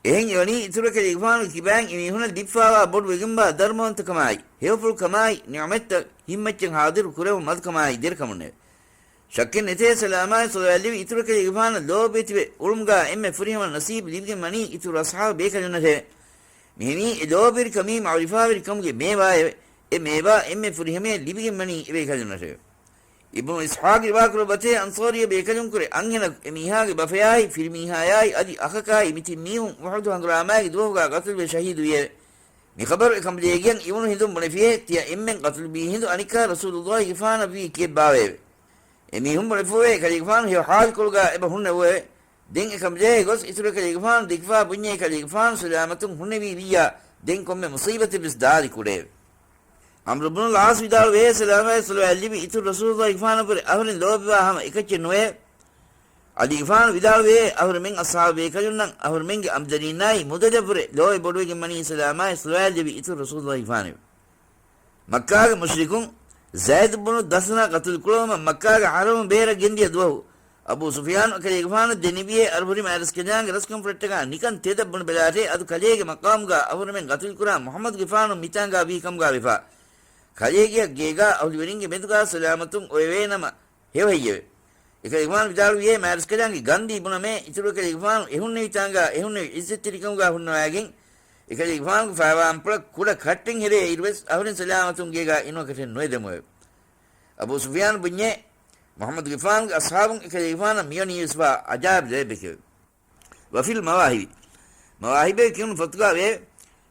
އެހެން އެވަނީ އިތުރު އެކަލޭގެފާނުގެ ކިބައިން އެމީހުނަށް ލިބިފާވާ ބޮޑު ވެގެންވާ ދަރުމަވަންތަކަމާއި، ހެޔޮފުޅުކަމާއި، ނިޢުމަތްތައް ހިތްމައްޗަށް ޙާޟިރު ކުރެވުން މަދުކަމާއި ދެރަކަމުންނެވެ. ޝައްކެއް ނެތޭ، ސަލާމާއި ޞަލަވާތްލެވި އިތުރު އެކަލޭގެފާނަށް ލޯބިވެތިވެ އުޅުމުގާ އެންމެ ފުރިހަމަ ނަސީބު ލިބިގެން ވަނީ އިތުރު އަޞްޙާބު ބޭކަލުންނަށެވެ. މިހެނީ އެ ލޯބިވެރިކަމީ މަޢުރިފާވެރިކަމުގެ މޭވާއެވެ. އެ މޭވާ އެންމެ ފުރިހަމަޔަށް ލިބިގެން ވަނީ އެބޭކަލުންނަށެވެ. އިބްނު އިސްޙާޤް ރިވާކުރައްވަތޭ، އަންޞާރީ ބޭކަލުންކުރެ އަންހެނަކު އެމީހާގެ ބަފަޔާއި ފިރިމީހާޔާއި އަދި އަޚަކާއި މި ތިން މީހުން އުޙުދު ހަނގުރާމާގެ ދުވަހުގާ ޤަތުލުވެ ޝަހީދުވިއެވެ. މި ޚަބަރު އެކަނބަލޭގެއަށް އިވުނު ހިނދުން ބުނެފިއޭ، ތިޔަ އެންމެން ޤަތުލުވީ ހިނދު އަނެއްކާ ރަސޫލުﷲގެފާނަށްވީ ކިއެއްބާވައެވެ؟ އެމީހުން ބުނެފޫއެވެ. ކަލޭގެފާނު ހެޔޮ ޙާލުކޮޅުގާ އެބަ ހުންނެވުއެވެ. ދެން އެކަނބަލޭ ގޮސް އިތުރު ކަލޭގެފާނު ދެކިފާ ބުންޏޭ ކަލޭގެފާނު ސަލާމަތުން ހުންނެވީ ވިއްޔާ، ދެން ކޮންމެ މުޞީބަތެއްވެސް ދާދި ކުޑައެވެ. ޢަމްރު ބުނުލް ޢާޞް ވިދާޅުވޭ، ސަލާމާއި ޞަލަވާތް ލިބި އިތުރު ރަސޫލުﷲ ގެފާނަށްވުރެ އަހުރެން ލޯބިވާ ހަމަ އެކައްޗެއް ނުވޭ. ޢަލީ ގެފާނު ވިދާޅުވޭ، އަހުރެމެން އަޞްޙާބު ބޭކަލުންނަށް އަހުރެމެންގެ އަމްދަނީންނާއި މުދަލަށްވުރެ ލޯބި ބޮޑުވެގެން ވަނީ ސަލާމާއި ޞަލަވާތް ލިބި އިތުރު ރަސޫލުﷲ ގެފާނެވެ. މައްކާގެ މުޝްރިކުން ޒައިދު ބުނު ދަސްނާ ޤަތުލު ކުރުވުމަށް މައްކާގެ ޙަރަމު ބޭރަށް ގެންދިޔަ ދުވަހު، އަބޫ ސުފިޔާނު އެކަލޭގެފާނަށް ދެންނެވިޔޭ، އަރުހުރި މާތްރަސްކަލާނގެ ރަސްކަންފުޅަށްޓަކާ ނިކަން ތެދަށް ބުނެބަލާށޭ، އަދު ކަލޭގެ މަޤާމުގާ އަހުރެމެން ޤަތުލުކުރާ މުޙައްމަދުގެފާނު މިތާނގާ ވީ ކަމުގާ ވެފާ. ކަލޭގެއަށް ގޭގާ އަހުލުވެރިންގެ މެދުގާ ސަލާމަތުން އޮވެވޭނަމަ ހެޔޮ ހެއްޔެވެ؟ އެކަލޭގެފާނު ވިދާޅުވިޔޭ، މާތްރަސްކަލާނގެ ގަންދީ ބުނަމޭ، އިތުރު އެކަލޭގެފާނު އެހުންނެވި ތާނގާ އެހުންނެވި ޢިއްޒަތްތެރިކަމުގާ ހުންނަވާގެން، އެކަލޭގެފާނުގެ ފައިވާންޕުޅަށް ކުޑަ ކައްޓެއް ހެރޭ އިރުވެސް އަހުރެން ސަލާމަތުން ގޭގާ އިނުވަކަށެއް ނުއެދެމުއެވެ. އަބޫ ސުފިޔާނު ބުންޏޭ، މުޙައްމަދުގެފާނުގެ އަޞްޙާބުން އެކަލޭގެފާނަށް މިވަނީވެސް ވާ ޢަޖާއިބު ލޯތްބެކެވެ. ވަފީލް މަވާހިބި. މަވާހިބޭ ކިޔުނު ފޮތުގާ ވޭ،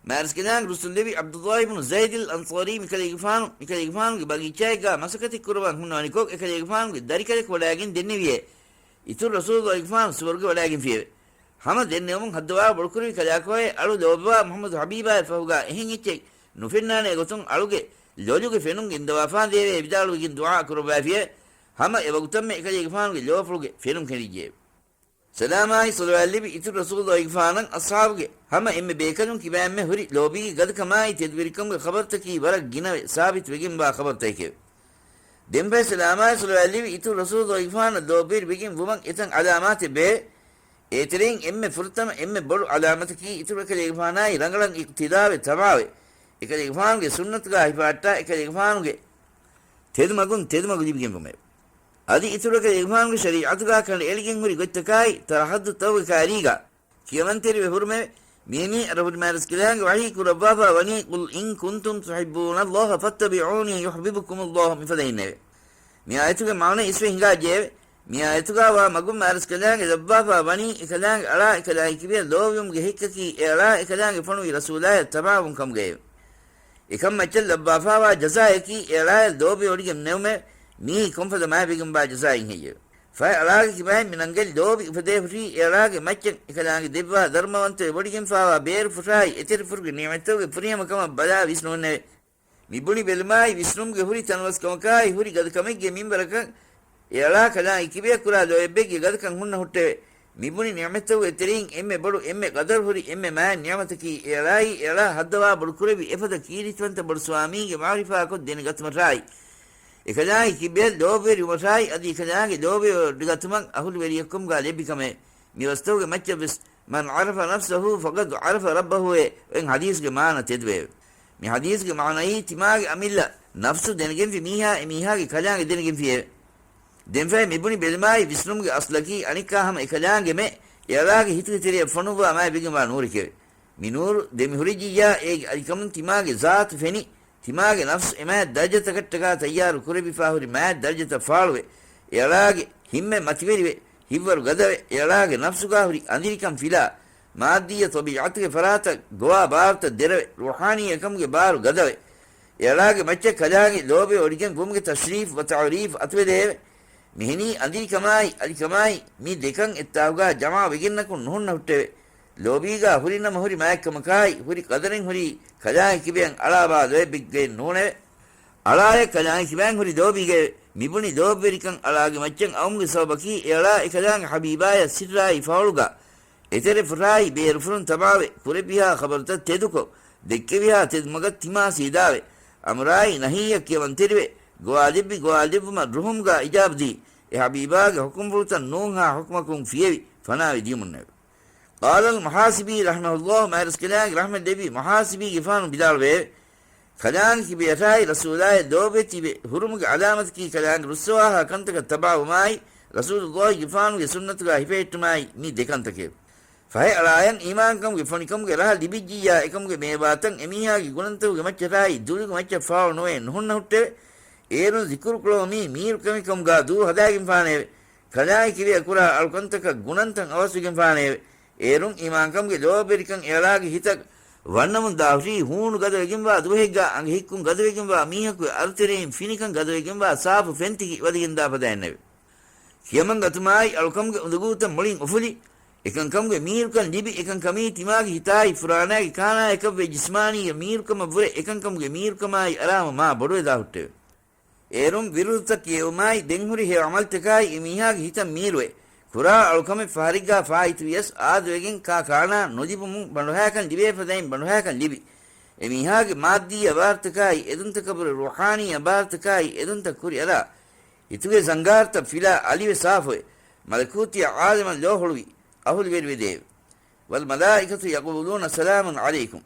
މާތްރަސްކަލާނގެ ރުއްސުންލެވި ޢަބްދުﷲ ބުނު ޒައިދިލް އަންޞާރީ މިކަލޭގެފާނު، މިކަލޭގެފާނުގެ ބަގީޗާއެއްގާ މަސައްކަތެއް ކުރައްވަން ހުންނަވަނިކޮށް، އެކަލޭގެފާނުގެ ދަރިކަލަކަށް ވަޑާގެން ދެންނެވިޔޭ، އިތުރު ރަސޫލުﷲ ގެފާނު ސުވަރުގެ ވަޑާގެންފިއެވެ. ހަމަ ދެންނެވުމުން ހައްދަވާ ބޮޑުކުރެވި ކަލާކޯއެ އަޅު ލޯބިވާ މުޙައްމަދު ޙަބީބާއެއް ފަހުގާ އެހެން އެއްޗެއް ނުފެންނާނޭ ގޮތުން އަޅުގެ ލޮލުގެ ފެނުން ގެންދަވާފާނދޭވޭ ވިދާޅުވެގެން ދުޢާ ކުރައްވާފިއެވެ. ހަމަ އެވަގުތަށްމެ އެކަލޭގެފާނުގެ ލޯފުޅުގެ ފެނުން ކެނޑިއްޖެއެވެ. ސަލާމާއި ޞަލަވާތް ލިބި އިތުރު ރަސޫލުﷲ ގެފާނަށް އަޞްޙާބުގެ ހަމަ އެންމެ ބޭކަލުން ކިބައިންމެ ހުރި ލޯބީގެ ގަދަކަމާއި ތެދުވެރިކަމުގެ ޚަބަރުތަކީ ވަރަށް ގިނަވެ ސާބިތުވެގެންވާ ޚަބަރުތަކެކެވެ. ދެންފަހެ ސަލާމާއި ޞަލަވާތް ލިބި އިތުރު ރަސޫލުﷲ ގެފާނަށް ލޯބިވެރިވެގެން ވުމަށް އެތަން ޢަލާމާތެއް ވެއެވެ. އޭތެރެއިން އެންމެ ފުރަތަމަ އެންމެ ބޮޑު ޢަލާމަތަކީ އިތުރު އެކަލޭގެފާނާއި ރަނގަޅަށް އިޤްތިދާވެ ތަބާވެ، އެކަލޭގެފާނުގެ ސުންނަތުގާ ހިފަހައްޓާ އެކަލޭގެފާނުގެ ތެދުމަގުން ތެދުމަގު ލިބިގެންވުމެވެ. އަދި އިތުރު އެކަލޭގެފާނުގެ ޝަރީޢަތުގާ ކަނޑައެޅިގެން ހުރި ގޮތްތަކާއި ތަރަހައްދު ތައުގެ ކާރީގާ ކިޔަމަންތެރިވެ ހުރުމެވެ. މިއެނީ އަރަހުރި މާތްރަސްކަލާނގެ ވަޙީ ކުރައްވާފާ ވަނީ، قل إن كنتم تحبون الله فاتبعوني يحببكم الله މިފަދައިންނެވެ. މި އާޔަތުގެ މާނަ އިސްވެ ހިނގާއްޖެއެވެ. މި އާޔަތުގާ ވާ މަގުން މާތްރަސްކަލާނގެ ލައްވާފާ ވަނީ، އެކަލާނގެ އަޅާ އެކަލާނގެ ކިބަޔަށް ލޯބިވުމުގެ ހެއްކަކީ އެ އަޅާ އެކަލާނގެ ފޮނުވި ރަސޫލާޔަށް ތަބާވުން ކަމުގައެވެ. އެކަން މައްޗަށް ލައްވާފާވާ ޖަޒާއަކީ އެ އަޅާޔަށް ލޯބިވެވޮޑިގެން ނެވުމެވެ. މިއީ ކޮންފަދަ މާތްވެގެންވާ ޖަޒާއެއް ހެއްޔެވެ؟ ފަހެ އަޅާގެ ކިބައިން މި ނަންގަތް ލޯބި އުފެދޭ ހުށީ އެ އަޅާގެ މައްޗަށް އެކަލާނގެ ދެއްވާ ދަރުމަވަންތަވެ ވޮޑިގެންފާވާ ބޭރު ފުށާއި އެތެރެފުށުގެ ނިޢުމަތްތަކުގެ ފުރިހަމަ ކަމަށް ބަލާ ވިސްނުންނެވެ. މި ބުނި ބެލުމާއި ވިސްނުމުގެ ހުރި ތަނަވަސްކަމަކާއި ހުރި ގަދަކަމެއްގެ މިންވަރަކަށް އެ އަޅާ ކަލާނގެ ކިބަޔަށް ކުރާ ލޯތްބެއްގެ ގަދަކަން ހުންނަ ހުއްޓެވެ. މި ބުނި ނިޢުމަތްތަކުގެ ތެރެއިން އެންމެ ބޮޑު އެންމެ ޤަދަރު ހުރި އެންމެ މާތް ނިޢުމަތަކީ އެ އަޅާއި އެ އަޅާ ހައްދަވާ ބޮޑުކުރެއްވި އެފަދަ ކީރިތިވަންތަ ބޮޑު ސްވާމީގެ މަޢުރިފާކޮށް ދެނެގަތުމަށާއި، އެކަލާނގެ ކިބަޔަށް ލޯބިވެރިވުމަށާއި އަދި އެކަލާނގެ ލޯބިވެވޮޑިގަތުމަށް އަހުލުވެރިއެއްކަމުގާ ލެއްވި ކަމެވެ. މި ވަސްތަކުގެ މައްޗަށްވެސް، من عرف نفسه فقد عرف ربه އޭ އޮތް ޙަދީޘްގެ މާނަ ތެދުވެއެވެ. މި ޙަދީޘްގެ މާނައީ ތިމާގެ އަމިއްލަ ނަފްސު ދެނެގެންފި މީހާ އެ މީހާގެ ކަލާނގެ ދެނެގެންފިއެވެ. ދެންފަހެ މިބުނި ބެލުމާއި ވިސްނުމުގެ އަސްލަކީ އަނެއްކާ ހަމަ އެކަލާނގެމެ އެއަޅާގެ ހިތުގެ ތެރެއަށް ފޮނުއްވާ މާތްވެގެންވާ ނޫރެކެވެ. މި ނޫރު ދެމިހުރިއްޖިއްޔާ އޭގެ އަލިކަމުން ތިމާގެ ޒާތު ފެނި، ތިމާގެ ނަފްސު އެ މާތް ދަރަޖަތަކަށްޓަކާ ތައްޔާރު ކުރެވިފާ ހުރި މާތް ދަރަޖަތައް ފާޅުވެ، އެއަޅާގެ ހިތް މަތިވެރިވެ، ހިތްވަރު ގަދަވެ، އެއަޅާގެ ނަފްސުގާ ހުރި އަނދިރިކަން ފިލާ، މާއްދީއްޔަ ޠަބީޢަތުގެ ފަރާތަށް ގޮވާ ބާރުތައް ދެރަވެ، ރޫޙާނީ އެކަމުގެ ބާރު ގަދަވެ، އެއަޅާގެ މައްޗަށް ކަލާނގެ ލޯބިވެވޮޑިގެން ވުމުގެ ތަޝްރީފް ވަތަޢުރީފް އަތުވެދެއެވެ. މިހެނީ އަނދިރިކަމާއި އަލިކަމާއި މި ދެކަން އެއްތާކުގާ ޖަމާވެގެންނަކުން ނުހުންނަ ހުއްޓެވެ. ލޯބީގާ ހުރިނަމަ ހުރި މާތްކަމަކާއި ހުރި ޤަދަރެއް ހުރީ ކަލާނގެ ކިބައިން އަޅާ ބާ ލޯތްބެއްގައެއް ނޫނެވެ. އަޅާޔަށް ކަލާނގެ ކިބައިން ހުރި ލޯބީގައެވެ. މިބުނި ލޯބިވެރިކަން އަޅާގެ މައްޗަށް އައުމުގެ ސަބަބަކީ އެއަޅާ އެކަލާނގެ ޙަބީބާޔަށް ސިއްރާއި ފަހުޅުގާ އެތެރެ ފުށާއި ބޭރުފުށުން ތަބާވެ، ކުރެއްވިހާ ޚަބަރުތައް ތެދުކޮށް، ދެއްކެވިހާ ތެދުމަގަށް ތިމާ ސީދާވެ، އަމުރާއި ނަހީއަށް ކިޔަވަންތެރިވެ، ގޮވާލެއްވި ގޮވާލެއްވުމަށް ރުހުމުގާ އިޖާބަދީ، އެ ޙަބީބާގެ ޙުކުމްފުޅުތައް ނޫންހާ ޙުކުމަކުން ފިޔެވި، ފަނާވެ ދިޔުމުންނެވެ. قال المحاسبي رحمه الله، މާތްރަސްކަލާނގެ ރަޙްމަތް ލެއްވި މުޙާސިބީގެފާނު ވިދާޅުވެއެވެ. ކަލާނގެ ކިބަޔަށާއި ރަސޫލާޔަށް ލޯބިވެތިބެ ހުރުމުގެ ޢަލާމަތަކީ ކަލާނގެ ރުއްސަވާހާ ކަންތަކަށް ތަބާވުމާއި، ރަސޫލުﷲގެފާނުގެ ސުންނަތުގާ ހިފެހެއްޓުމާއި މި ދެކަންތަކެވެ. ފަހެ އަޅާޔަށް އީމާންކަމުގެ ފޮނިކަމުގެ ރަހަ ލިބިއްޖިއްޔާ އެކަމުގެ މޭބާތައް އެމީހާގެ ގުނަންތަކުގެ މައްޗަށާއި ދުލުގެ މައްޗަށް ފާޅު ނުވެ ނުހުންނަ ހުއްޓެވެ. އޭރުން ޒިކުރުކުރެވުމީ މީރު ކަމެއް ކަމުގާ ދޫ ހަދާގެންފާނެއެވެ. ކަލާނގެ ކިބަޔަށް ކުރާ އަޅުކަންތަކަށް ގުނަންތައް އަވަސްވެގެންފާނެއެވެ. އޭރުން އީމާންކަމުގެ ލޯބިވެރިކަން އެއަޅާގެ ހިތަށް ވަންނަމުން ދާހުށީ ހޫނު ގަދަވެގެންވާ ދުވަހެއްގާ އަނގަ ހިއްކުން ގަދަވެގެންވާ މީހަކުގެ އަރުތެރެއިން ފިނިކަން ގަދަވެގެންވާ ސާފު ފެންތިކި ވަދެގެންދާ ފަދައިންނެވެ. ކިޔަމަން ގަތުމާއި އަޅުކަމުގެ އުނދަގޫތައް މުޅިން އުފުލި، އެކަންކަމުގެ މީރުކަން ލިބި، އެކަންކަމީ ތިމާގެ ހިތާއި ފުރާނާގެ ކާނާއަކަށްވެ ޖިސްމާނީ މީރުކަމަށްވުރެ އެކަންކަމުގެ މީރުކަމާއި އަރާމަށް މާ ބޮޑުވެދާ ހުއްޓެވެ. އޭރުން ވިރުއްތައް ކިޔެވުމާއި ދެންހުރި ހެޔޮ ޢަމަލުތަކާއި އެމީހާގެ ހިތަށް މީރުވެ، ކުރާ އަޅުކަމެއް ފަހަރެއްގާ ފާއިތުވިޔަސް އާދަވެގެން ކާ ކާނާ ނުލިބުމުން ބަނޑުހައިކަން ލިބޭ ފަދައިން ބަނޑުހައިކަން ލިބި، އެމީހާގެ މާއްދީ އަބާރުތަކާއި އެދުންތަކަށްވުރެ ރޫޙާނީ އަބާރުތަކާއި އެދުންތައް ކުރިއަރާ، ހިތުގެ ޒަންގާރުތައް ފިލާ އަލިވެ ސާފުވެ، މަލަކޫތީ ޢާލަމަށް ލޯ ހުޅުވި އަހުލުވެރިވެދެއެވެ. والملائكة يقولون سلام عليكم.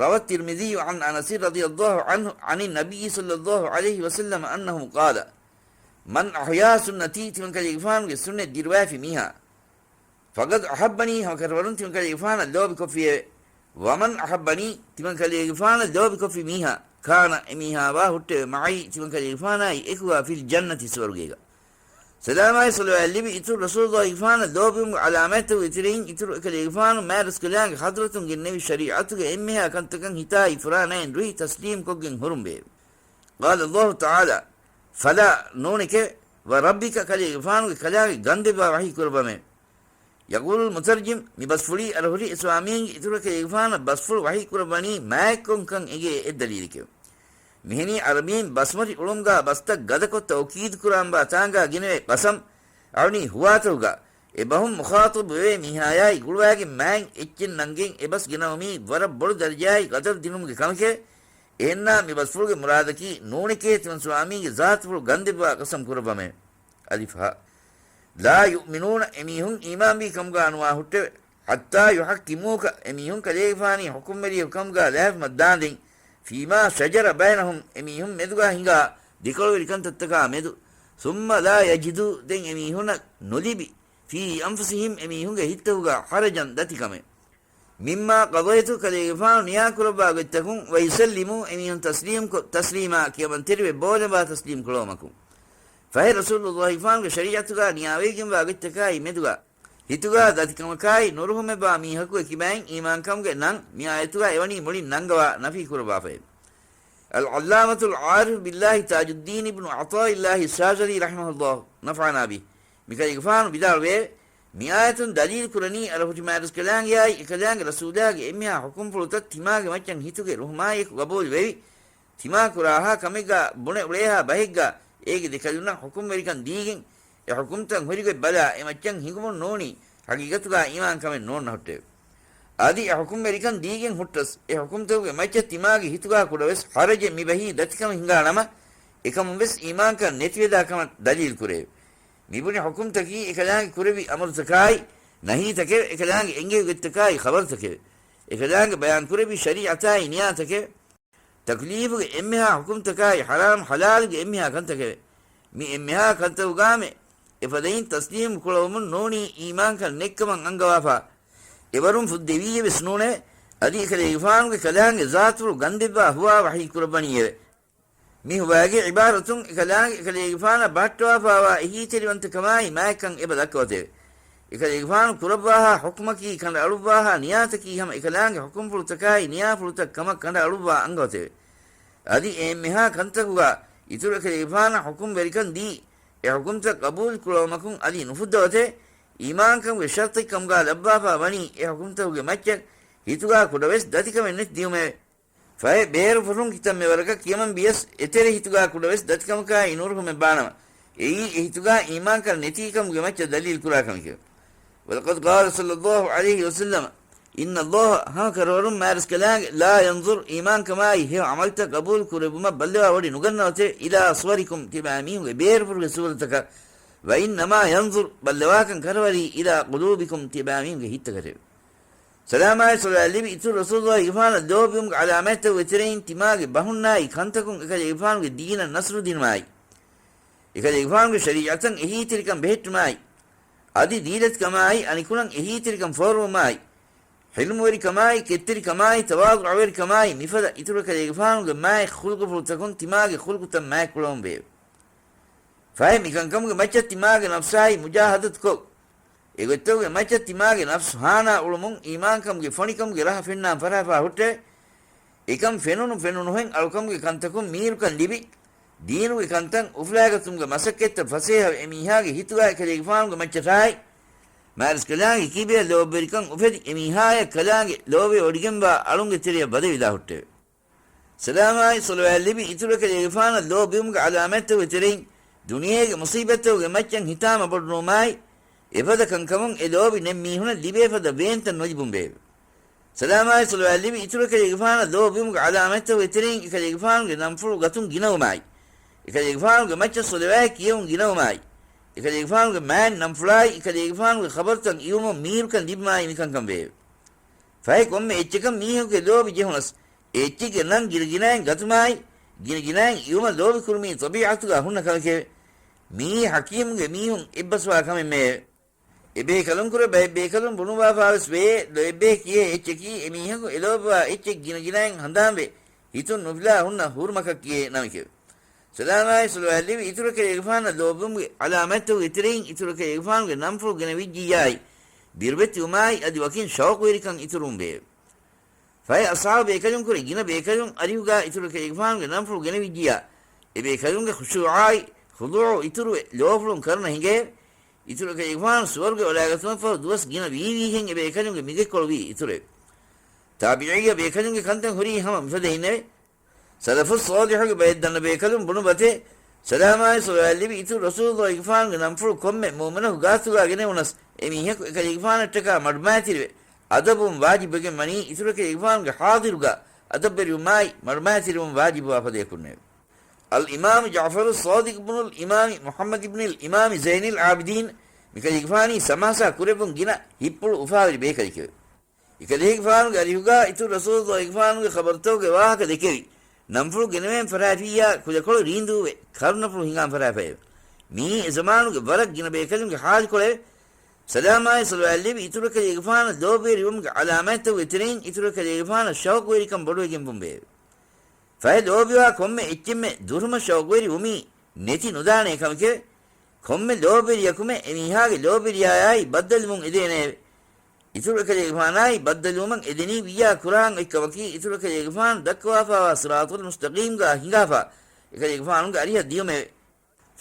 روى الترمذي عن أنس رضي الله عنه عن النبي صلى الله عليه وسلم أنه قال: من أحيا سنتي، ތިމަންކަލޭގެފާނުގެ ސުންނަތް ދިރުވައިފި މީހާ، فقد أحبني، ހަމަކަށަވަރުން ތިމަންކަލޭގެފާނަށް ލޯބިކޮށްފިއެވެ. ومن أحبني، ތިމަންކަލޭގެފާނަށް ލޯބިކޮށްފި މީހާ، كان، އެމީހާވާ ހުއްޓެވެ، معي، ތިމަންކަލޭގެފާނާއި އެކުގާ، في الجنة، ސުވަރުގޭގަ. ސަލާމާއި ޞަލަވާތް ލިބި އިތުރު ރަސޫލުއްލާހިގެފާނަށް ލޯބިވުމުގެ ޢަލާމާތްތަކުގެ ތެރެއިން އިތުރު އެކަލޭގެފާނު މާތްރަސްކަލާނގެ ޙަޟްރަތުން ގެންނެވި ޝަރީޢަތުގެ އެންމެހާ ކަންތަކަށް ހިތާއި ފުރާނައިން ރުހި ތަސްލީމްކޮށްގެން ހުރުން ބެއެވެ. قال الله تعالى: فلا، ނޫނެކެވެ، وربك، ކަލޭގެފާނުގެ ކަލާގެ ގަންދެއްވާ ވަޙީ ކުރައްވަމެވެ. يقول المترجم، މި ބަސްފުޅީ އަރަހުރި އެ ސްވާމީންގެ އިތުރު އެކަލޭގެފާނަށް ބަސްފުޅު ވަޙީ ކުރައްވަނީ މާތްކޮށްކަން އެނގޭ އެއް ދަލީލެކެވެ. މިހެނީ ޢަރަބީން ބަސްމަތި އުޅުމުގާ ބަސްތައް ގަދަކޮށް ތައުކީދު ކުރާންވާ ތާނގާ ގިނަވޭ ޤަސަމް، އަޅުނީ ހުވާތަކުގާ، އެ ބަހުން މުޚާޠަބު ވެވޭ މީހާޔާއި ގުޅުވާގެން މާތް އެއްޗެއް ނަންގެން އެ ބަސް ގެނައުމީ ވަރަށް ބޮޑު ދަރަޖައާއި ޤަދަރު ދިނުމުގެ ކަމެކެވެ. އެހެންނާ މި ބަސްފުޅުގެ މުރާދަކީ ނޫނެކޭ ތިމަން ސްވާމީގެ ޒާތުފުޅު ގަންދެއްވާ ޤަސަމް ކުރައްވަމެވެ. އަލިފް ހާ. لا يؤمنون، އެމީހުން އީމާންވީ ކަމުގާ ނުވާ ހުއްޓެވެ. حتى يحكموك، އެމީހުން ކަލޭގެފާނީ ޙުކުމްވެރިއެއް ކަމުގާ ލައިފުމަށް ދާނދެން، فيما شجر بينهم، އެމީހުން މެދުގާ ހިނގާ ދެކޮޅުވެރިކަންތައްތަކާ މެދު، ثم لا يجدوا، ދެން އެމީހުންނަށް ނުލިބި، في أنفسهم، އެމީހުންގެ ހިތްތަކުގާ، حرجا، ދަތިކަމެއް. مما قضيت، ކަލޭގެފާނު ނިޔާކުރައްވާ ގޮތްތަކުން، ويسلموا، އެމީހުން ތަސްލީމްކޮށް، تسليما، ކިޔަމަންތެރިވެ ބޯލަނބާ ތަސްލީމް ކުޅަވުމަކުން. ފަހެ ރަސޫލުއްލާހިގެފާނުގެ ޝަރީޢަތުގާ ނިޔާވެގެންވާ ގޮތްތަކާއި މެދުގާ، ހިތުގާ ދަތިކަމަކާއި ނުރުހުމެއްވާ މީހަކުގެ ކިބައިން އީމާންކަމުގެ ނަން މި އާޔަތުގާ އެވަނީ މުޅިން ނަންގަވާ ނަފީ ކުރައްވާފައެވެ. العلامة العارف بالله تاج الدين بن عطاء الله الشاذلي رحمه الله، نفعنا به، މިކަލޭގެފާނު ވިދާޅުވެއެވެ. މި އާޔަތުން ދަލީލު ކުރަނީ އަރަހުޓި މާތްރަސްކަލާނގެއާއި އެކަލާނގެ ރަސޫލާގެ އެންމެހާ ޙުކުމްފުޅުތައް ތިމާގެ މައްޗަށް ހިތުގެ ރުހުމާއިއެކު ގަބޫލު ވެވި، ތިމާ ކުރާހާ ކަމެއްގާ ބުނެ އުޅޭހާ ބަހެއްގާ އޭގެ ދެކަލުންނަށް ޙުކުމްވެރިކަން ދީގެން، އެ ޙުކުމްތައް ހުރިގޮތް ބަލާ އެ މައްޗަށް ހިނގުމުން ނޫނީ ޙަޤީޤަތުގާ އީމާންކަމެއް ނޫންނަ ހުއްޓެވެ. އަދި އެ ޙުކުމްވެރިކަން ދީގެން ހުއްޓަސް، އެ ޙުކުމްތަކުގެ މައްޗަށް ތިމާގެ ހިތުގާ ކުޑަވެސް ޙަރަޖެއް މި ބަހީ ދަތިކަމެއް ހިނގާ ނަމަ، އެކަމުން ވެސް އީމާންކަން ނެތިވެދާ ކަމަށް ދަލީލު ކުރެވެ. މިބުނި ޙުކުމްތަކީ އެކަލާނގެ ކުރެއްވި އަމުރުތަކާއި، ނަހީތަކެވެ. އެކަލާނގެ އެންގެވި ގޮތްތަކާއި ޚަބަރުތަކެވެ. އެކަލާނގެ ބަޔާން ކުރެއްވި ޝަރީޢަތާއި ނިޔާތަކެވެ. ތަކުލީފުގެ އެންމެހާ ޙުކުމްތަކާއި ޙަރާމް ޙަލާލުގެ އެންމެހާ ކަންތަކެވެ. މި އެންމެހާ ކަންތަކުގާމެ އެފަދައިން ތަސްލީމު ކުޅަވުމުން ނޫނީ އީމާންކަން ނެތްކަމަށް އަންގަވާފާ އެވަރުން ފުއްދެވީއެއް ވެސް ނޫނެވެ. އަދި އެކަލޭގެފާނުގެ ކަލާނގެ ޒާތުފުޅު ގަންދެއްވާ ހުވާ ވަޙީ ކުރައްވަނީއެވެ. މި ހުވާގެ ޢިބާރަތުން އެކަލާނގެ އެކަލޭގެފާނަށް ބަހައްޓަވާފާވާ އެހީތެރިވަންތަކަމާއި މާތްކަން އެބަ ދައްކަވަތެވެ. އެކަލޭގެފާނު ކުރައްވާހާ ޙުކުމަކީ ކަނޑައަޅުއްވާހާ ނިޔާތަކީ ހަމަ އެކަލާނގެ ޙުކުމްފުޅުތަކާއި ނިޔާފުޅުތައް ކަމަށް ކަނޑައަޅުއްވާ އަންގަވަތެވެ. އަދި އެ އެންމެހާ ކަންތަކުގާ އިތުރު އެކަލޭގެފާނަށް ޙުކުމްވެރިކަން ދީ، އެ ޙުކުމްތައް ޤަބޫލު ކުޅަވުމަކުން އަދި ނުފުއްދަވަތެވެ. އީމާންކަމުގެ ޝަރުޠެއް ކަމުގާ ލައްވާފާ ވަނީ އެ ޙުކުމްތަކުގެ މައްޗަށް ހިތުގާ ކުޑަވެސް ދަތިކަމެއް ނެތި ދިއުމެވެ. ފަހެ ބޭރުފުށުން ކިތަންމެ ވަރަކަށް ކިޔަމަން ވިޔަސް، އެތެރެ ހިތުގާ ކުޑަވެސް ދަތިކަމަކާއި ނުރުހުމެއް ބާނަމަ، އެއީ އެ ހިތުގާ އީމާންކަން ނެތީކަމުގެ މައްޗަށް ދަލީލު ކުރާ ކަމެކެވެ. ولقد قال صلى الله عليه وسلم، إن الله، ހަމަ ކަރުވަރުން މާތްރަސްކަލާނގެ، لا ينظر، އީމާންކަމާއި ހެޔޮ ޢަމަލުތައް ޤަބޫލު ކުރެއްވުމަށް ބައްލަވާ ވޮޑި ނުގަންނަވަތެވެ، إلى صوركم، ތިބާ މީހުންގެ ބޭރުފުށުގެ ސޫރަތަކަށް، وإنما ينظر، ބައްލަވާކަން ކަރުވަރީ، إلى قلوبكم، ތިބާ މީހުންގެ ހިތްތަކަށެވެ. ސަލާމާއި ޞަލަވާތް ލިބި އިތުރު ރަސޫލުއްލާހިގެފާނަށް ލޯބިވުމުގެ ޢަލާމާތްތަކުގެ ތެރެއިން ތިމާގެ ބަހުންނާއި ކަންތަކުން އެކަލޭގެފާނުގެ ދީނަށް ނަޞްރު ދިނުމާއި، އެކަލޭގެފާނުގެ ޝަރީޢަތަށް އެހީތެރިކަން ބެހެއްޓުމާއި، އަދި ދީލަތިކަމާއި އަނިކުލަން އެހީތެރިކަން ފޯރުވުމާއި، ޙިލްމުވެރިކަމާއި، ކެތްތެރިކަމާއި، ތަވާޟުޢުވެރިކަމާއި، މިފަދަ އިތުރު އެކަލޭގެފާނުގެ މާތް ޚުލްޤުފުޅުތަކުން ތިމާގެ ޚުލްޤުތައް މާތްކުޅަވަންވެއެވެ. ފަހެ މިކަންކަމުގެ މައްޗަށް ތިމާގެ ނަފްސާއި މުޖާހަދަތުކޮށް، އެގޮތްތަކުގެ މައްޗަށް ތިމާގެ ނަފްސު ހާނާ އުޅުމުން އީމާންކަމުގެ ފޮނިކަމުގެ ރަހަ ފެންނާން ފަށާފާ ހުއްޓެވެ. އެކަން ފެނުނު ފެނުނުހެން އަޅުކަމުގެ ކަންތަކުން މީރުކަން ލިބި، ދީނުގެ ކަންތައް އުފުލާގަތުމުގެ މަސައްކަތްތައް ފަސޭހަވެ އެމީހާގެ ހިތުގާ އެކަލޭގެފާނުގެ މައްޗަށާއި، މާތްރަސްކަލާނގެ ކިބަޔަށް ލޯބިވެރިކަން އުފެދި، އެމީހާޔަށް ކަލާނގެ ލޯބިވެވޮޑިގެންވާ އަޅުންގެ ތެރެޔަށް ވަދެވިދާ ހުއްޓެވެ. ސަލާމާއި ޞަލަވާތް ލިބި އިތުރު އެކަލޭގެފާނަށް ލޯބިވުމުގެ ޢަލާމާތްތަކުގެ ތެރެއިން ދުނިޔޭގެ މުޞީބަތްތަކުގެ މައްޗަށް ހިތާމަ ބޮޑުނުވުމާއި، އެފަދަ ކަންކަމުން އެ ލޯބި ނެތް މީހުނަށް ލިބޭ ފަދަ ވޭންތައް ނުލިބުން ވެއެވެ. ސަލާމާއި ޞަލަވާތް ލިބި އިތުރު އެކަލޭގެފާނަށް ލޯބިވުމުގެ ޢަލާމާތްތަކުގެ ތެރެއިން އެކަލޭގެފާނުގެ ނަންފުޅު ގަތުން ގިނަވުމާއި، އެކަލޭގެފާނުގެ މައްޗަށް ޞަލަވާތް ކިޔެވުން ގިނަވުމާއި، އެކަލޭގެފާނުގެ މާތް ނަންފުޅާއި، އެކަލޭގެފާނުގެ ޚަބަރުތައް އިވުމުން މީރުކަން ލިބުމާއި މިކަންކަން ވެއެވެ. ފަހެ ކޮންމެ އެއްޗަކަށް މީހަކުގެ ލޯބި ޖެހުނަސް، އެ އެއްޗެއްގެ ނަން ގިނަގިނައިން ގަތުމާއި، ގިނަގިނައިން އިވުމަށް ލޯބިކުރުމީ ޠަބީޢަތުގަ ހުންނަ ކަމެކެވެ. މިއީ ޙަކީމުގެ މީހުން އެއްބަސްވާ ކަމެއްމެއެވެ. އެބޭކަލުންކުރެ ބައެއް ބޭކަލުން ބުނުއްވާފާވެސް ވެޔޭ، ލޯތްބޭ ކިޔޭ އެއްޗަކީ އެމީހަކު އެލޯބިވާ އެއްޗެއް ގިނަގިނައިން ހަނދާންވެ، ހިތުން ނުފިލާ ހުންނަ ހުރުމަކަށް ކިޔޭ ނަމެކެވެ. ސަލާމާއި ޞަލަވާތް ލިބި އިތުރު އެކަލޭގެފާނަށް ލޯބިވުމުގެ ޢަލާމާތްތަކުގެ ތެރެއިން އިތުރު އެކަލޭގެފާނުގެ ނަންފުޅު ގެނެވިއްޖިއްޔާއި، ބިރުވެތިވުމާއި އަދި ވަކިން ޝައުޤުވެރިކަން އިތުރުވުން ވެއެވެ. ފަހެ އަޞްޙާބު ބޭކަލުންކުރެ ގިނަ ބޭކަލުން އަރިހުގާ އިތުރު އެކަލޭގެފާނުގެ ނަންފުޅު ގެނެވިއްޖިއްޔާ، އެ ބޭކަލުންގެ ޚުޝޫޢާއި ޚުޟޫޢު އިތުރުވެ، ލޯފުޅުން ކަރުނަ ހިނގައެވެ. އިތުރު އެކަލޭގެފާނު ސުވަރުގެ އުޅާގަތުމަށްފަހު ދުވަސް ގިނަ ވީވީހެން އެބޭކަލުންގެ މިގޮތްކޮޅު ވީ އިތުރެވެ. ތާބިޢީ ބޭކަލުންގެ ކަންތައް ހުރީ ހަމަ މިފަދައިންނެވެ. ސަލަފުއް ޞާލިޙުގެ ބައެއް ދަންނަ ބޭކަލުން ބުނު ބަތެއް، ސަލާމާއި ޞަލަވާތް ލިބި އިތުރު ރަސޫލުއްލާހިގެފާނުގެ ނަންފުޅު ކޮންމެ މުއުމިނަކު ގާތުގާ ގެނެވުނަސް، އެ މީހަކު އެކަލޭގެފާނަށްޓަކާ މަޑުމައިތިރިވެ، އަދަބުވުން ވާޖިބުވެގެން ވަނީ އިތުރު އެކަލޭގެފާނުގެ ޙާޟިރުގާ އަދަބުވެރިވުމާއި މަޑުމައިތިރިވުން ވާޖިބުވާ ފަދަޔަކުންނެވެ. އަލްއިމާމު ޖަޢުފަރުއް ޞާދިޤު ބުނުލް އިމާމި މުޙައްމަދު ބިނިލް އިމާމި ޒައިނިލް ޢާބިދީން މިކަލޭގެފާނީ ސަމާސާ ކުރެއްވުން ގިނަ ހިތްޕުޅު އުފާވެރި ބޭކަލެކެވެ. އެކަލޭގެފާނުގެ އަރިހުގާ އިތުރު ރަސޫލުއްލާހިގެފާނުގެ ޚަބަރުތަކުގެ ވާހަކަ ދެކެވި، ނަންފުޅު ގެނެވެން ފަރާތްވިއްޔާ ކުލަކޮޅު ރީނދޫވެ، ކަރުނަފުޅު ހިނގާން ފަރާތްފައެވެ. މިއީ އެ ޒަމާނުގެ ވަރަށް ގިނަ ބޭކަލުންގެ ޙާލުކޮޅެވެ. ސަލާމާއި ޞަލަވާތް ލިބި އިތުރު އެކަލޭގެފާނަށް ލޯބިވެރިވުމުގެ ޢަލާމާތްތަކުގެ ތެރެއިން އިތުރު އެކަލޭގެފާނަށް ޝައުޤުވެރިކަން ބޮޑުވެގެންވުން ވެއެވެ. ފަހެ ލޯބިވާ ކޮންމެ އެއްޗެއްމެ ދުރުމަށް ޝައުޤުވެރިވުމީ ނެތި ނުދާނޭ ކަމެކެވެ. ކޮންމެ ލޯބިވެރިޔަކުމެ އެމީހާގެ ލޯބިވެރިޔާޔާއި ބައްދަލުވުން އެދޭނެއެވެ. އިތުރު އެކަލޭގެފާނާއި ބައްދަލުވުމަށް އެދެނީ ވިއްޔާ ކުރާން އޮތްކަމަކީ އިތުރު އެކަލޭގެފާނު ދައްކަވާފާވާ ޞިރާޠުލް މުސްތަޤީމްގާ ހިނގާފާ އެކަލޭގެފާނުގެ އަރިހަށް ދިޔުމެވެ.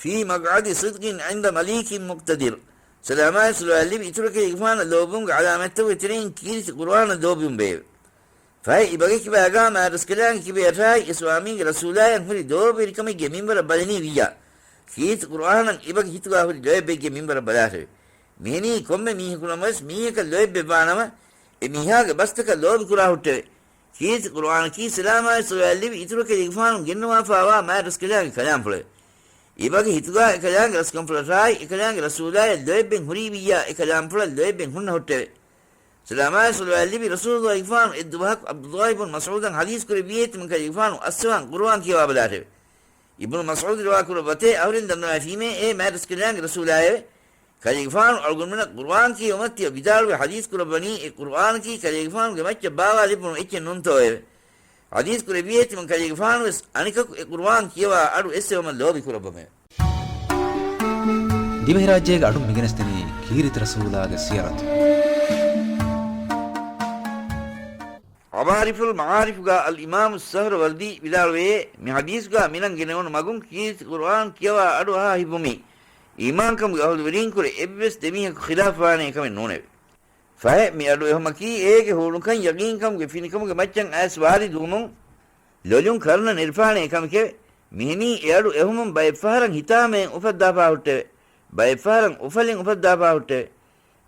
ފީ މަޤްޢަދި ޞިދްޤިން ޢިންދަ މަލީކިން މުޤްތަދިރު. ސަލާމާއި ޞަލަވާތް ލިބި އިތުރު އެކަލޭގެފާނަށް ލޯބިވުމުގެ ޢަލާމާތްތަކުގެ ތެރެއިން ކީރިތި ޤުރުއާނަށް ލޯބިވުން ވެއެވެ. ފަހެ އިބަގެ ކިބާގާ މާތްރަސްކަލާނގެ ކިބަޔަށާއި އެ ސްވާމީގެ ރަސޫލާޔަށް ހުރި ލޯބިވެރިކަމެއްގެ މިންވަރަށް ބަލަނީ ވިއްޔާ، ކީރިތި ޤުރުއާނަށް އިބަގެ ހިތުގާ ހުރި ލޯތްބެއްގެ މިންވަރަށް ބަލާށެވެ. މިހެނީ ކޮންމެ މީހަކު ނަމަވެސް މީހަކަށް ލޯތްބެއްވާނަމަ، އެ މީހާގެ ބަސްތަކަށް ލޯބިކުރާ ހުއްޓެވެ. ކީރިތި ޤުރުއާނަކީ ސަލާމާއި ޞަލަވާތް ލިބި އިތުރު އެކަލޭގެފާނު ގެންނަވާފާވާ މާތްރަސްކަލާނގެ ކަލާމްފުޅެވެ. އިބަގެ ހިތުގާ އެކަލާނގެ ރަސްކަންފުޅަށާއި އެކަލާނގެ ރަސޫލާޔަށް ލޯތްބެއް ހުރީ ވިއްޔާ، އެކަލާމްފުޅަށް ލޯތްބެއް ހުންނަ ހުއްޓެވެ. ސަލާމާއި ޞަލަވާތް ލިބި ރަސޫލުއްލާހިގެފާނު އެއްދުވަހަކު ޢަބްދުއްލާހި ބުނު މަސްޢޫދަށް ޙަދީޘް ކުރެއްވިއޭ ތިމަން އެކަލޭގެފާނު އައްސަވާން ޤުރުއާން ކިޔަވާބަލާށެވެ. އިބްނު މަސްޢޫދު ރިވާކުރައްވަތޭ އަހުރެން ދަންނަވައިފީމޭ އޭ މާތްރަސްކަލާނގެ ރަސޫލާއެވެ. ކަލޭގެފާނު އަޅުގަނޑުމެނަށް ޤުރުއާން ކިޔެވުމަށް ތިޔަ ވިދާޅުވެ ޙަދީޘް ކުރައްވަނީ އެ ޤުރުއާނަކީ ކަލޭގެފާނުގެ މައްޗަށް ބާވާލެއްވުނު އެއްޗެއް ނޫންތޯއެވެ. ޙަދީޘް ކުރެއްވިއޭ ތިމަން ކަލޭގެފާނުވެސް އަނެކަކު އެ ޤުރުއާން ކިޔަވާ އަޑު އެއްސެވުމަށް ލޯބި ކުރައްވަމެވެ. ދިވެހިރާއްޖޭގެ އަޑުން މިގެނެސްދެނީ ކީރިތި ރަސޫލާގެ ސިޔަރަތު. ޢަވާރިފުލް މަޢާރިފުގާ އަލްއިމާމު ސަހްރަވަރްދީ ވިދާޅުވެޔޭ، މި ޙަދީޘްގާ މިނަން ގެނެވުނު މަގުން ކީރިތި ޤުރުއާން ކިޔަވާ އަޑު އަހާ ހިއްވުމީ، އީމާންކަމުގެ އަހުލުވެރީންކުރެ އެއްވެސް ދެމީހަކު ޚިލާފުވާނޭ ކަމެއް ނޫނެވެ. ފަހެ މި އަޑު އެހުމަކީ އޭގެ ހޫނުކަން ޔަގީންކަމުގެ ފިނިކަމުގެ މައްޗަށް އައިސް ވާރިދުވުމުން ލޮލުން ކަރުނަ ނެރެފާނޭ ކަމެކެވެ. މިހެނީ އެ އަޑު އެހުމުން ބައެއްފަހަރަށް ހިތާމައެއް އުފައްދާފާ ހުއްޓެވެ. ބައެއްފަހަރަށް އުފަލެއް އުފައްދާފާ ހުއްޓެވެ.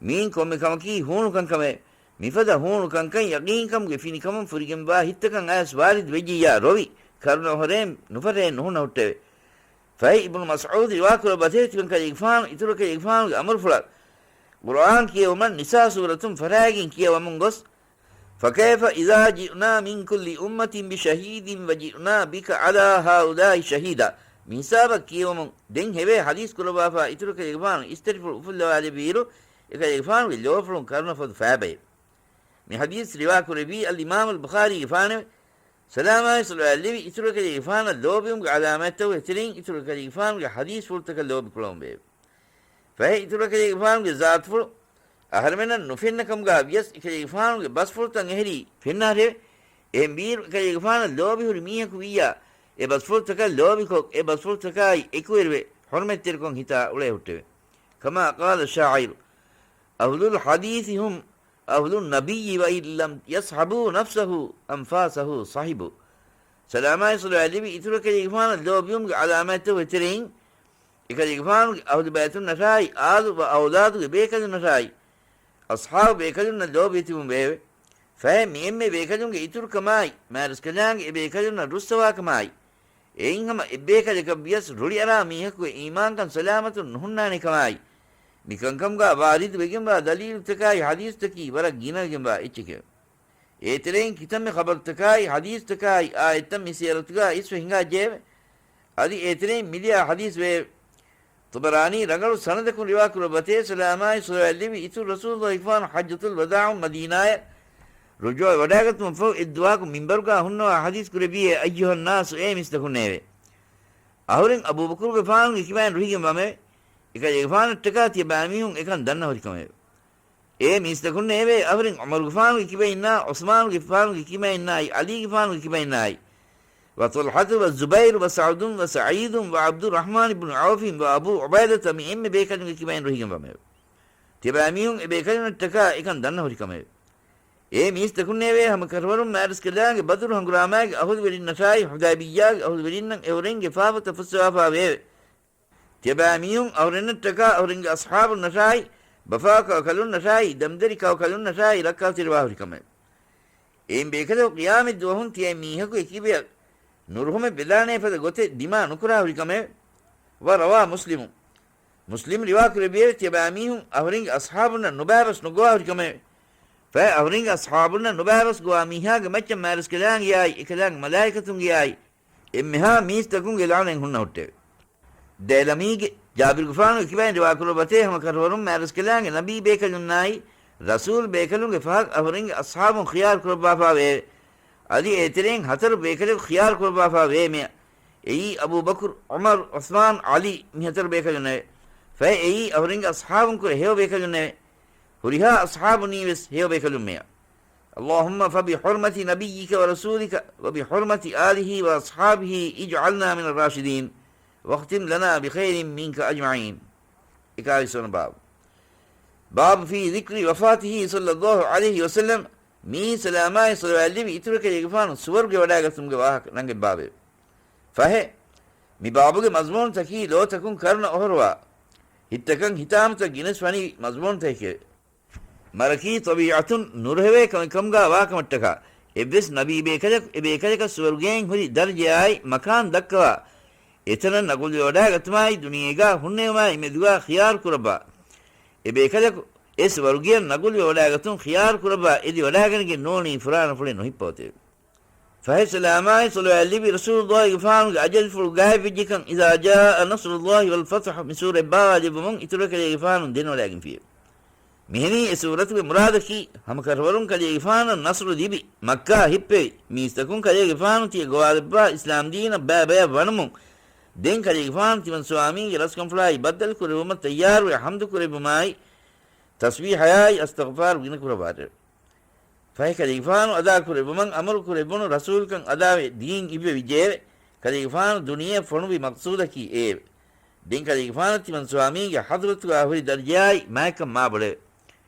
މިއިން ކޮންމެ ކަމަކީ ހޫނު ކަންކަމެވެ. މިފަދަ ހޫނު ކަންކަން ޔަގީންކަމުގެ ފިނިކަމުން ފުރިގެންވާ ހިތްތަކަށް އައިސް ވާރިދު ވެއްޖިއްޔާ ރޮވި، ކަރުނަ އޮހޮރޭން ނުފަށޭން ނުހުންނަ ހުއްޓެވެ. ފަހެ އިބްނު މަސްޢޫދު ރިވާކުރައްވަތޭ ތިމަން ކަލޭގެފާނު އިތުރު ކަލޭގެފާނުގެ އަމުރުފުޅަށް ޤުރުއާން ކިޔެވުމަށް ނިސާ ސޫރަތުން ފަށާގެން ކިޔަވަމުން ގޮސް، فكيف إذا جئنا من كل أمة بشهيد وجئنا بك على هؤلاء شهيدا. މި ހިސާބަށް ކިޔެވުމުން ދެން ހެވޭ ޙަދީޘް ކުރައްވާފާ އިތުރު ކަލޭގެފާނު އިސްތަށިފުޅު އުފުއްލަވާލެއްވިއިރު، އެކަލޭގެފާނުގެ ލޯފުޅުން ކަރުނަފޮދު ފާބައެވެ. މި ޙަދީޘް ރިވާކުރެއްވީ އަލްއިމާމު އަލްބުޚާރީގެފާނެވެ. ސަލާމާއި ޞަލަވާތް ލެވި އިތުރު އެކަލޭގެފާނަށް ލޯބިވުމުގެ ޢަލާމާތްތަކުގެ ތެރެއިން އިތުރު އެކަލޭގެފާނުގެ ޙަދީޘްފުޅުތަކަށް ލޯބިކުޅަވުން ވެއެވެ. ފަހެ އިތުރު އެކަލޭގެފާނުގެ ޒާތުފުޅު އަހަރެމެންނަށް ނުފެންނަ ކަމުގާ ވިޔަސް، އެކަލޭގެފާނުގެ ބަސްފުޅުތައް އެހެރީ ފެންނާށެވެ. އެހެންވީއިރު އެކަލޭގެފާނަށް ލޯބިހުރި މީހަކު ވިއްޔާ، އެ ބަސްފުޅުތަކަށް ލޯބިކޮށް، އެ ބަސްފުޅުތަކާއި އެކުވެރިވެ، ޙުރުމަތްތެރިކޮށް ހިތާ އުޅޭ ހުއްޓެވެ. كما قال الشاعر، أهل الحديث هم أهل النبي وإن لم يصحبوا نفسه أنفاسه صحبوا. ސަލާމާއި ޞަލަވާތް ލިބި އިތުރު ކަލޭގެފާނަށް ލޯބިވުމުގެ ޢަލާމާތްތަކުގެ ތެރެއިން އެކަލޭގެފާނުގެ އަހުލު ބައިތުންނަށާއި، އާލު ވަ އައުލާދުގެ ބޭކަލުންނަށާއި، އަޞްޙާބު ބޭކަލުންނަށް ލޯބިވެތިބުން ވެއެވެ. ފަހެ މި އެންމެ ބޭކަލުންގެ އިތުރުކަމާއި، މާތްރަސްކަލާނގެ އެބޭކަލުންނަށް ރުއްސަވާކަމާއި، އެއިން ހަމަ އެއްބޭކަލަކަށްވިޔަސް ރުޅިއަރާ މީހަކުގެ އީމާންކަން ސަލާމަތުން ނުހުންނާނެކަމާއި، މިކަންކަމުގާ ވާރިދުވެގެންވާ ދަލީލުތަކާއި ޙަދީޘްތަކީ ވަރަށް ގިނަވެގެންވާ އެއްޗެކެވެ. އޭތެރެއިން ކިތަންމެ ޚަބަރުތަކާއި ޙަދީޘްތަކާއި އާޔަތްތައް މި ސިޔަރަތުގާ އިސްވެ ހިނގާއްޖެއެވެ. އަދި އޭތެރެއިން މިލިޔާ ޙަދީޘް ވެއެވެ. ޠަބަރާނީ ރަނގަޅު ސަނަދަކުން ރިވާކުރައްވަތޭ، ސަލާމާއި ޞަލަވާތް ލިބި އިތުރު ރަސޫލުﷲ ގެފާނު ޙައްޖަތުލް ވަދާޢުން މަދީނާޔަށް ރުޖޫޢަވެވަޑާގަތުމަށްފަހު އެއްދުވަހަކު މިންބަރުގާ ހުންނަވާ ޙަދީޘް ކުރެއްވިއޭ، أيها الناس، އޭ މީސްތަކުންނޭވެ! އަހުރެން އަބޫބަކުރުގެފާނުގެ ކިބައިން ރުހިގެން ވަމެވެ. އެކަލޭގެފާނަށްޓަކާ ތިޔަބައިމީހުން އެކަން ދަންނަ ހުރިކަމެވެ. އޭ މީސްތަކުންނޭވެ! އަހުރެން ޢުމަރުގެފާނުގެ ކިބައިންނާ، ޢުސްމާނުގެފާނުގެ ކިބައިންނާއި، ޢަލީގެފާނުގެ ކިބައިންނާއި، وطلحة والزبير وسعد وسعيد وعبد الرحمن بن عوف وأبو عبيدة، މި އެންމެ ބޭކަލުންގެ ކިބައިން ރުހިގެން ވަމެވެ. ތިޔަބައިމީހުން އެބޭކަލުންނަށްޓަކާ އެކަން ދަންނަ ހުރިކަމެވެ. އޭ މީސްތަކުންނޭވެ! ހަމަކަށަވަރުން މާތްރަސްކަލާނގެ ބަދުރު ހަނގުރާމާގެ އަހުލުވެރިންނަށާއި، ޙުދައިބިއްޔާގެ އަހުލުވެރިންނަށް އެހުރެންގެ ފާފަތައް ފުއްސަވާފާ ވެއެވެ. ތިޔަބައިމީހުން އަހުރެންނަށްޓަކާ އަހުރެންގެ އަޞްޙާބުންނަށާއި، ބަފާ ކައުކަލުންނަށާއި، ދަމްދެރި ކައުކަލުންނަށާއި ރައްކާތެރިވާ ހުރިކަމެވެ. އެއިން ބޭކަލަކު ޤިޔާމަތްދުވަހުން ތިޔަ މީހަކު އެކިބަޔަށް ނުރުހުމެއް ވެލާނޭ ފަދަ ގޮތެއް ދިމާ ނުކުރާ ހުރިކަމެވެ. ވަރަވާ މުސްލިމު. މުސްލިމް ރިވާކުރެއްވިއެވެ. ތިޔަބައިމީހުން އަހުރެންގެ އަޞްޙާބުންނަށް ނުބައިވެސް ނުގޮވާ ހުރިކަމެވެ. ފަހެ އަހުރެންގެ އަޞްޙާބުންނަށް ނުބައިވެސް ގޮވާ މީހާގެ މައްޗަށް މާތްރަސްކަލާނގެއާއި، އެކަލާނގެ މަލާއިކަތުންގެއާއި، އެންމެހާ މީސްތަކުންގެ ލަޢުނަތް ހުންނަ ހުއްޓެވެ. ދައިލަމީގެ ޖާބިރުގެފާނުގެ ކިބައިން ރިވާކުރައްވަތޭ، ހަމަކަށަވަރުން މާތްރަސްކަލާނގެ ނަބީ ބޭކަލުންނާއި، ރަސޫލް ބޭކަލުންގެ ފަހަތް އަހުރެންގެ އަޞްޙާބުން ޚިޔާރު ކުރައްވާފާ ވެއެވެ. އަދި އޭތެރެއިން ހަތަރު ބޭކަލަކު ޚިޔާރު ކުރައްވާފާ ވޭމެއަށް. އެއީ އަބޫބަކުރު، ޢުމަރު، ޢުސްމާން، ޢަލީ މި ހަތަރު ބޭކަލުންނެވެ. ފަހެ އެއީ އަހުރެންގެ އަޞްޙާބުންކުރެ ހެޔޮ ބޭކަލުންނެވެ. ހުރިހާ އަޞްޙާބުނީވެސް ހެޔޮ ބޭކަލުންމެއަށް. اللهم فبحرمة نبيك ورسولك وبحرمة آله وأصحابه اجعلنا من الراشدين واختم لنا بخير منك أجمعين. އެކާވީސް ވަނަ ބާބު. باب في ذكر وفاته صلى الله عليه وسلم، މީ ސަލާމާއި ޞަލަވާތް ލިބި އިތުރު ކަލޭގެފާނު ސުވަރުގެ ވަޑާގަތުމުގެ ވާހަކަ ނަންގެން ބާބެވެ. ފަހެ، މި ބާބުގެ މަޒުމޫނުތަކީ ލޯތަކުން ކަރުނަ އޮހޮރުވާ، ހިތްތަކަށް ހިތާމަތައް ގިނަސް ވަނީ މަޒުމޫނުތަކެކެވެ. މަރަކީ ޠަބީޢަތުން ނުރުހެވޭ ކަމެއް ކަމުގާ ވާކަމަށްޓަކާ، އެއްވެސް ނަބީ ބޭކަލަކު އެ ބޭކަލަކަށް ސުވަރުގެއިން ހުރި ދަރަޖަޔާއި މަކާން ދައްކަވާ، އެތަނަށް ނަގުލުވެވަޑާގަތުމާއި ދުނިޔޭގާ ހުންނެވުމާއި މެދުގާ ޚިޔާރު ކުރައްވާ، އެ ބޭކަލަކު އެ ސުވަރުގެއަށް ނަގުލުވެވަޑާގަތުން ޚިޔާރު ކުރައްވާ އެދިވަޑާގަނެގެން ނޫނީ ފުރާނަފުޅެއް ނުހިއްޕަވަތެވެ. ފަހެ ސަލާމާއި ޞަލަވާތް ލިބި ރަސޫލުﷲ ގެފާނުގެ އަޖަލްފުޅު ގާތްވެއްޖެކަން، إذا جاء نصر الله والفتح މި ސޫރަތް ބާވާލެއްވުމުން އިތުރު ކަލޭގެފާނު ދެނެވަޑައިގެންފިއެވެ. މިހެނީ އެ ސޫރަތުގެ މުރާދަކީ، ހަމަކަށަވަރުން ކަލޭގެފާނަށް ނަޞްރު ލިބި، މައްކާ ހިއްޕެވި، މީސްތަކުން ކަލޭގެފާނު ތިޔަ ގޮވާލައްވާ އިސްލާމްދީނަށް ބައިބަޔަށް ވަނުމުން، ދެން ކަލޭގެފާނު ތިމަން ސުވާމީގެ ރަސްކަންފުޅާއި ބައްދަލު ކުރެއްވުމަށް ތައްޔާރުވެ ޙަމްދު ކުރެއްވުމާއި، ތަސްބީޙަޔާއި އަސްތަޣްފާރު ގިނަ ކުރައްވާށެވެ. ފަހެ ކަލޭގެފާނު އަދާކުރެއްވުމަށް އަމުރު ކުރެއްވުނު ރަސޫލުކަން އަދާވެ ދީން އިއްވެވިއްޖެއެވެ. ކަލޭގެފާނު ދުނިޔެއަށް ފޮނުވި މަޤްޞޫދަކީ އެއެވެ. ދެން ކަލޭގެފާނަށް ތިމަން ސުވާމީގެ ޙަޟްރަތުގާ ހުރި ދަރަޖަޔާއި މާތްކަން މާބޮޑެވެ.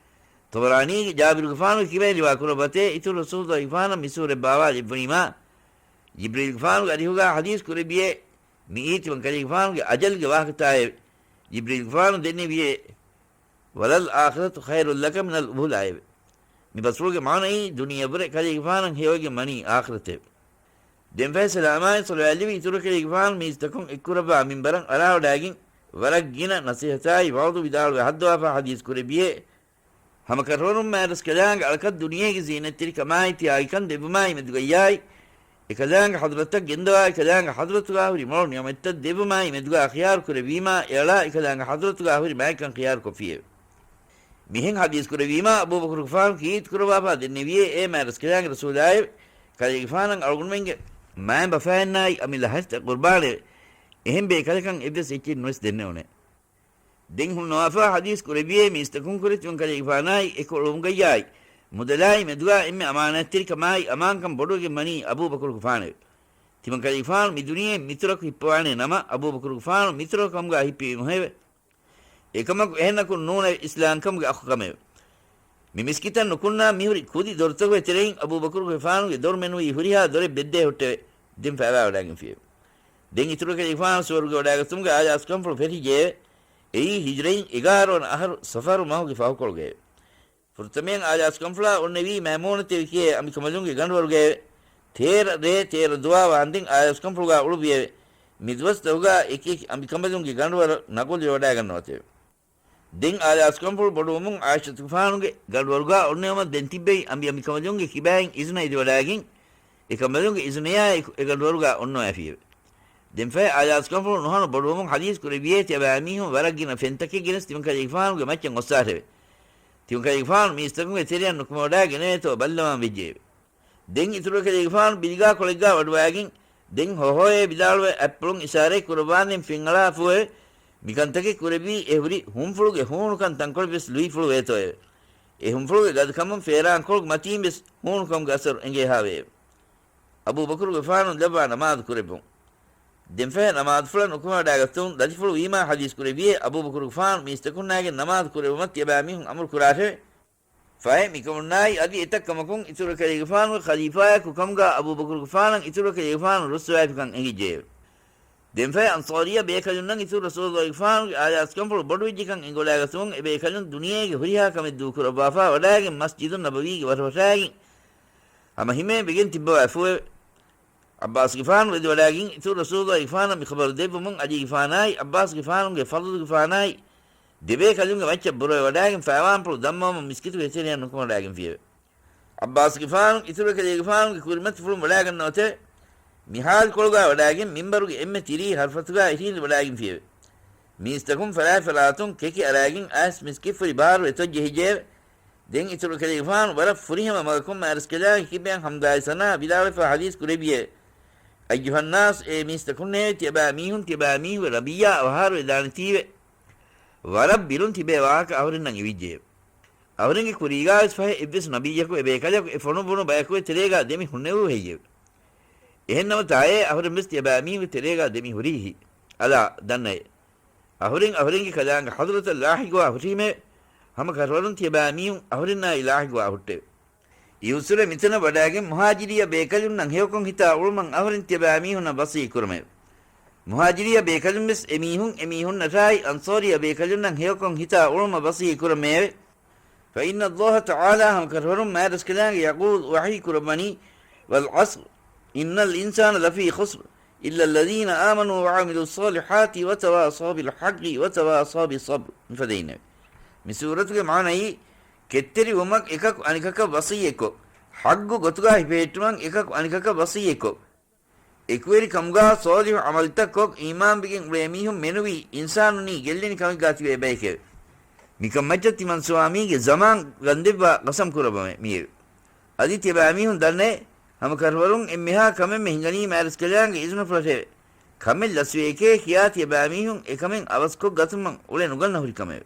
ޠަބަރާނީގެ ޖާބިރުގެފާނުގެ ކިބައިން ރިވާ ކުރައްވަތޭ، އިތުރު ރަސޫލުގެފާނަށް މި ސޫރަތް ބާވާލެއްވުނީމާ، ޖިބްރީލްގެފާނުގެ އަރިހުގާ ޙަދީޘް ކުރެއްވިއޭ، މިއީ ތިމަން ކަލޭގެފާނުގެ އަޖަލްގެ ވާހަކަތާއެވެ. ޖިބްރީލްގެފާނު ދެންނެވިއޭ، وللآخرة خير لك من الأولى އެވެ. މި ބަސްފުޅުގެ މާނައީ ދުނިޔެވުރެ ކަލޭގެފާނަށް ހެޔޮވެގެން ވަނީ އާޚިރަތެވެ. ދެންފަހެ ސަލާމާއި ޞަލަވާތް ލިބި އިތުރު ކަލޭގެފާނު މީސްތަކުން އެއްކުރައްވާ މިންބަރަށް އަރާވަޑައިގެން ވަރަށް ގިނަ ނަޞޭޙަތާއި ވަޢުޡު ވިދާޅުވެ ހައްދަވާފާ ޙަދީޘް ކުރެއްވިއޭ، ހަމަކަށަވަރުން މާތްރަސްކަލާނގެ އަޅަކަށް ދުނިޔޭގެ ޒީނަތްތެރިކަމާއި ތިޔާގިކަން ދެއްވުމާއި މެދުގައްޔާއި، އެކަލާނގެ ޙަޟްރަތަށް ގެންދަވާ އެކަލާނގެ ޙަޟްރަތުގާ ހުރި މޮޅު ނިޢުމަތްތައް ދެއްވުމާއި މެދުގާ ޚިޔާރު ކުރެއްވީމާ، އެއަޅާ އެކަލާނގެ ޙަޟްރަތުގާ ހުރި މާތްކަން ޚިޔާރު ކޮށްފިއެވެ. މިހެން ޙަދީޘް ކުރެއްވީމާ، އަބޫބަކުރުގެފާނު ކީރިތި ކުރައްވާފާ ދެންނެވިއޭ، އޭ މާތްރަސްކަލާނގެ ރަސޫލާއެވެ. ކަލޭގެފާނަށް އަޅުގަނޑުމެންގެ މައިންބަފައިންނާއި އަމިއްލަ ހަށިތައް ޤުރްބާނެވެ. އެހެން ބޭކަލަކަށް އެއްވެސް އެއްޗެއް ނުވެސް ދެންނެވުނޭ. ދެން ހުންނަވާފާ ޙަދީޘް ކުރެއްވިއޭ، މީސްތަކުން ކުރެ ތިމަން ކަލޭގެފާނާއި އެކޮޅުވުމުގައްޔާއި، މުދަލާއި މެދުގާ އެންމެ އަމާނާތްތެރިކަމާއި އަމާންކަން ބޮޑުވެގެން ވަނީ އަބޫބަކުރުގެފާނެވެ. ތިމަން ކަލޭގެފާނު މި ދުނިޔެއިން މިތުރަކު ހިއްޕަވާނެ ނަމަ، އަބޫބަކުރުގެފާނު މިތުރަކު ކަމުގާ ހިއްޕެވީ ނުހެވެ. އެކަމަކު އެހެންނަކުން ނޫނެވެ. އިސްލާމްކަމުގެ އަޚު ކަމެވެ. މި މިސްކިތަށް ނުކުންނާ މިހުރި ކުދި ދޮރުތަކުގެ ތެރެއިން އަބޫބަކުރުގެފާނުގެ ދޮރު މެނުވީ ހުރިހާ ދޮރެއް ބެއްދޭ ހުއްޓެވެ. ދެން ފައިވާވަޑައިގެންފިއެވެ. ދެން އިތުރު ކަލޭގެފާނު ސުވަރުގެ ވަޑައިގަތުމުގެ އާޔާސްކަންފުޅު ފެށިއްޖެއެވެ. އެއީ ހިޖްރައިން އެގާރަ ވަނަ އަހަރު ސަފަރު މަހުގެ ފަހުކޮޅުގައެވެ. ފުރަތަމައިން އާޔާސްކަންފުޅާ އޮންނެވީ މައިމޫނަތޭ ކިޔޭ އަނބިކަނބަލުންގެ ގަނޑުވަރުގައެވެ. ތޭރަ ރޭ ތޭރަ ދުވާ ވާންދެން އާޔާސްކަންފުޅުގާ އުޅުއްވިއެވެ. މި ދުވަސްތަކުގާ އެކިއެކި އަނބިކަނބަލުންގެ ގަނޑުވަރަށް ނަގުލުވެވަޑައިގަންނަ ވަތެވެ. ދެން އާޔާސްކަންފުޅު ބޮޑުވުމުން އާއިޝަތުގެފާނުގެ ގަނޑުވަރުގާ އޮންނެވުމަށް ދެން ތިއްބެވި އަނބި އަނބިކަނބަލުންގެ ކިބައިން އިޒުނަ އެދިވަޑައިގެން، އެކަނބަލުންގެ އިޒުނަޔާ އެކު އެގަނޑުވަރުގާ އޮންނަވައިފިއެވެ. ދެންފަހެ އާޔާސްކަންފުޅު ނުހަނު ބޮޑުވުމުން ޙަދީޘް ކުރެއްވިއޭ ތިޔަބައިމީހުން ވަރަށް ގިނަ ފެންތަކެއް ގެނެސް ތިމަންކަލޭގެފާނުގެ މައްޗަށް އޮއްސާށެވެ. ތިމަންކަލޭގެފާނު މީސްތަކުންގެ ތެރެއަށް ނުކުމެވަޑައިގެނެވޭތޯ ބައްލަވާން ވެއްޖެއެވެ. ދެން އިތުރު ކަލޭގެފާނު ބިލިގާ ކޮޅެއްގާ ވަޑުވައިގެން، ދެން ހޮހޮއޭ ވިދާޅުވެ އަތްޕުޅުން އިޝާރަތް ކުރައްވާންދެން ފެންއަޅާފުއެވެ. މިކަންތަކެއް ކުރެއްވީ އެ ހުރި ހުންފުޅުގެ ހޫނުކަން ތަންކޮޅެއްވެސް ލުއިފުޅުވޭތޯއެވެ. އެ ހުންފުޅުގެ ގަދަކަމުން ފޭރާންކޮޅުގެ މަތީންވެސް ހޫނުކަމުގެ އަސަރު އެނގޭހާވެއެވެ. އަބޫބަކުރުގެފާނު ލައްވާ ނަމާދު ކުރެއްވުން. ދެންފަހެ ނަމާދުފުޅަށް ނުކުމެވަޑައިގަތުން ދަތިފުޅު ވީމާ ޙަދީޘް ކުރެއްވިއޭ އަބޫބަކުރުގެފާނު މީސްތަކުންނާގެން ނަމާދު ކުރެއްވުމަށް ތިޔަބައިމީހުން އަމުރު ކުރާށެވެ. ފަހެ މިކަމުންނާއި އަދި އެތައް ކަމަކުން އިތުރު ކަލޭގެފާނުގެ ޚަލީފާޔަކު ކަމުގާ އަބޫބަކުރުގެފާނަށް އިތުރު ކަލޭގެފާނު ރުއްސުވައިފިކަން އެނގިއްޖެއެވެ. ދެންފަހެ އަންޞާރިއްޔަ ބޭކަލުންނަށް އިތުރު ރަސޫލުއްލާހިގެފާނުގެ އާޔާސްކަންފުޅު ބޮޑުވެއްޖެކަން އެނގިވަޑައިގަތުމުން އެބޭކަލުން ދުނިޔޭގެ ހުރިހާ ކަމެއް ދޫކުރައްވާފާ ވަޑައިގެން މަސްޖިދުއް ނަބަވީގެ ވަށަވަށާގެން ހަމަ ހިމޭން ވެގެން ތިއްބަވައިފުއެވެ. ޢައްބާސްގެފާނު ވެދިވަޑައިގެން އިތުރު ރަސޫލުއްލާހިގެފާނަށް މި ޚަބަރު ދެއްވުމުން ޢަލީގެފާނާއި ޢައްބާސްގެފާނުގެ ފަޟުލުގެފާނާއި ދެބޭކަލުންގެ މައްޗަށް ބުރަވެވަޑައިގެން ފައިވާންޕުޅު ދަންމަވަމުން މިސްކިތުގެ ތެރެއަށް ނުކުމެވަޑައިގެންފިއެވެ. ޢައްބާސްގެފާނު އިތުރު ކަލޭގެފާނުގެ ކުރިމަތިފުޅުން ވަޑައިގަންނަވަތެވެ. މި ހާލުކޮޅުގާ ވަޑައިގެން މިންބަރުގެ އެންމެ ތިރީ ހަރުފަތުގާ އިށީނދެވަޑައިގެންފިއެވެ. މީސްތަކުން ފަރާތްފަރާތުން ކެކި އަރާގެން އައިސް މިސްކިތްފުޅި ބާރު އެތޮއް ޖެހިއްޖެއެވެ. ދެން އިތުރު ކަލޭގެފާނު ވަރަށް ފުރިހަމަ މަގަކުން މާރަސްކަލާނގެ ކިބައިން ޙަމްދާއި ސަނާ ވިދާޅުވެފާ ޙަދީޘް ކުރެއްވިއެވެ. އައްޔުހައްނާސް، އޭ މީސްތަކުންނޭވެ! ތިޔަބައިމީހުން ތިޔަބައިމީހުންގެ ރަބިއްޔާ އަވަހާރަވެދާނެތީވެ. ވަރަށް ބިރުން ތިބޭ ވާހަކަ އަހުރެންނަށް އިވިއްޖެއެވެ. އަހުރެންގެ ކުރީގާވެސް ފަހެ އެއްވެސް ނަބިއްޔަކު އެބޭކަލަކު އެ ފޮނުއްވުނު ބަޔަކުގެ ތެރޭގާ ދެމި ހުންނެވޫ ހެއްޔެވެ؟ އެހެންނަމަ ތާއޭ އަހުރެންވެސް ތިޔަބައިމީހުންގެ ތެރޭގާ ދެމި ހުރީހީ. އަލާ ދަންނައޭ! އަހުރެން އަހުރެންގެ ކަލާނގެ ޙަޟްރަތަށް ލާޙިޤުވާ ހުށީމެވެ. ހަމަ ކަށަވަރުން ތިޔަބައިމީހުން އަހުރެންނާއި ލާޙިޤުވާ ހުއްޓެވެ. އިއުސުރެ މިތަނަށް ވަޑައިގެން މުހާޖިރިއްޔަ ބޭކަލުންނަށް ހެޔޮކޮން ހިތާ އުޅުމަށް އަހުރެން ތިޔަބައިމީހުންނަށް ވަޞިއްޔަތް ކުރަމެވެ. މުހާޖިރިއްޔަ ބޭކަލުންވެސް އެމީހުން އެމީހުންނަށާއި އަންޞާރިއްޔަ ބޭކަލުންނަށް ހެޔޮކޮން ހިތާ އުޅުމަށް ވަޞިއްޔަތް ކުރަމެވެ. فإن الله تعالى، ހަމަ ކަށަވަރުން މާތްރަސްކަލާނގެ يقول، ވަޙީ ކުރައްވަނީ، والعصر إن الإنسان لفي خسر إلا الذين آمنوا وعملوا الصالحات وتواصوا بالحق وتواصوا بالصبر މިފަދައިންނެވެ. މި ސޫރަތުގެ މާނައީ، ކެތްތެރިވުމަށް އެކަކު އަނިކަކަށް ވަޞިއްޔަތްކޮށް، ޙައްޤު ގޮތުގާ ހިފެހެއްޓުމަށް އެކަކު އަނިކަކަށް ވަޞިއްޔަތްކޮށް، އެކުވެރިކަމުގާ ޞާލިޙު ޢަމަލުތައް ކޮށް އީމާންވެގެން އުޅޭ މީހުން މެނުވީ އިންސާނުންނީ ގެއްލެނި ކަމެއްގާ ތިބޭ ބަޔެކެވެ. މިކަން މައްޗަށް ތިމަން ސުވާމީގެ ޒަމާން ގަންދެއްވާ ޤަސަމް ކުރައްވަމެވެ. މިއެވެ. އަދި ތިޔަބައިމީހުން ދަންނައޭ، ހަމަ ކަށަވަރުން އެންމެހާ ކަމެއްމެ ހިނގަނީ މާތްރަސްކަލާނގެ އިޒުނަފުޅަށެވެ. ކަމެއް ލަސްވެޔެކޭ ކިޔާ ތިޔަބައިމީހުން އެކަމެއް އަވަސްކޮށް ގަތުމަށް އުޅެ ނުގަންނަ ހުރި ކަމެވެ.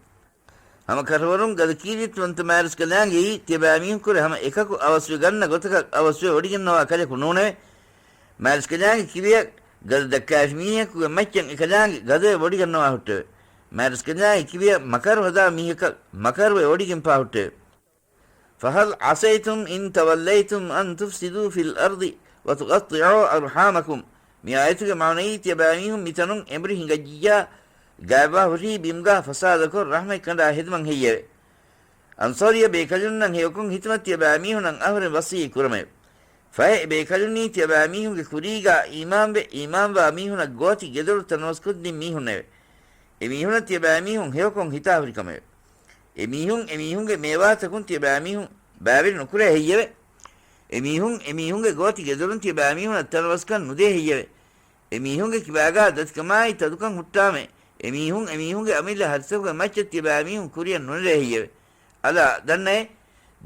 ހަމަ ކަށަވަރުން ގަދަ ކީރިތިވަންތަ މާތްރަސްކަލާނގެއީ ތިޔަބައިމީހުންކުރެ ހަމަ އެކަކު އަވަސްވެ ގަންނަ ގޮތަކަށް އަވަސްވެ ވޮޑިގަންނަވާ ކަލެކު ނޫނެވެ. މާތްރަސްކަލާނގެ ކިބަޔަށް ގަދަ ދައްކާފި މީހަކުގެ މައްޗަށް އެކަލާނގެ ގަދަވެ ވޮޑިގަންނަވާ ހުއްޓެވެ. މާތްރަސްކަލާނގެ ކިބަޔަށް މަކަރު ހަދާ މީހަކަށް މަކަރުވެ ވޮޑިގެންފާ ހުއްޓެވެ. فهل عسيتم إن توليتم أن تفسدوا في الأرض وتقطعوا أرحامكم. މި އާޔަތުގެ މާނައީ ތިޔަބައިމީހުން މިތަނުން އެނބުރި ހިނގައްޖިއްޔާ، ގާތްވާ ހުށީ ބިމުގާ ފަސާދަކޮށް ރަޙްމަތް ކަނޑާ ހެދުމަށް ހެއްޔެވެ؟ އަންޞާރިއްޔަ ބޭކަލުންނަށް ހެޔޮކޮން ހިތުމަށް ތިޔަބައިމީހުނަށް އަހުރެން ވަޞިއްޔަތް ކުރަމެވެ. ފަހެ އެބޭކަލުންނީ ތިޔަބައިމީހުންގެ ކުރީގާ އީމާންވެ އީމާންވާ މީހުނަށް ގޯތި ގެދޮރު ތަނަވަސްކޮށްދިން މީހުންނެވެ. އެމީހުނަށް ތިޔަބައިމީހުން ހެޔޮކޮން ހިތާ ހުރިކަމެވެ. އެމީހުން އެމީހުންގެ މޭވާތަކުން ތިޔަބައިމީހުން ބައިވެރި ނުކުރޭ ހެއްޔެވެ؟ އެމީހުން އެމީހުންގެ ގޯތި ގެދޮރުން ތިޔަބައިމީހުނަށް ތަނަވަސްކަން ނުދޭ ހެއްޔެވެ؟ އެމީހުންގެ ކިބާގާ ދަތިކަމާއި ތަދުކަން ހުއްޓާމެ، އެމީހުން އެމީހުންގެ އަމިއްލަ ހަރިތަކުގެ މައްޗަށް ތިޔަބައިމީހުން ކުރިއަށް ނުނެރޭ ހެއްޔެވެ؟ އަލާ ދަންނައޭ!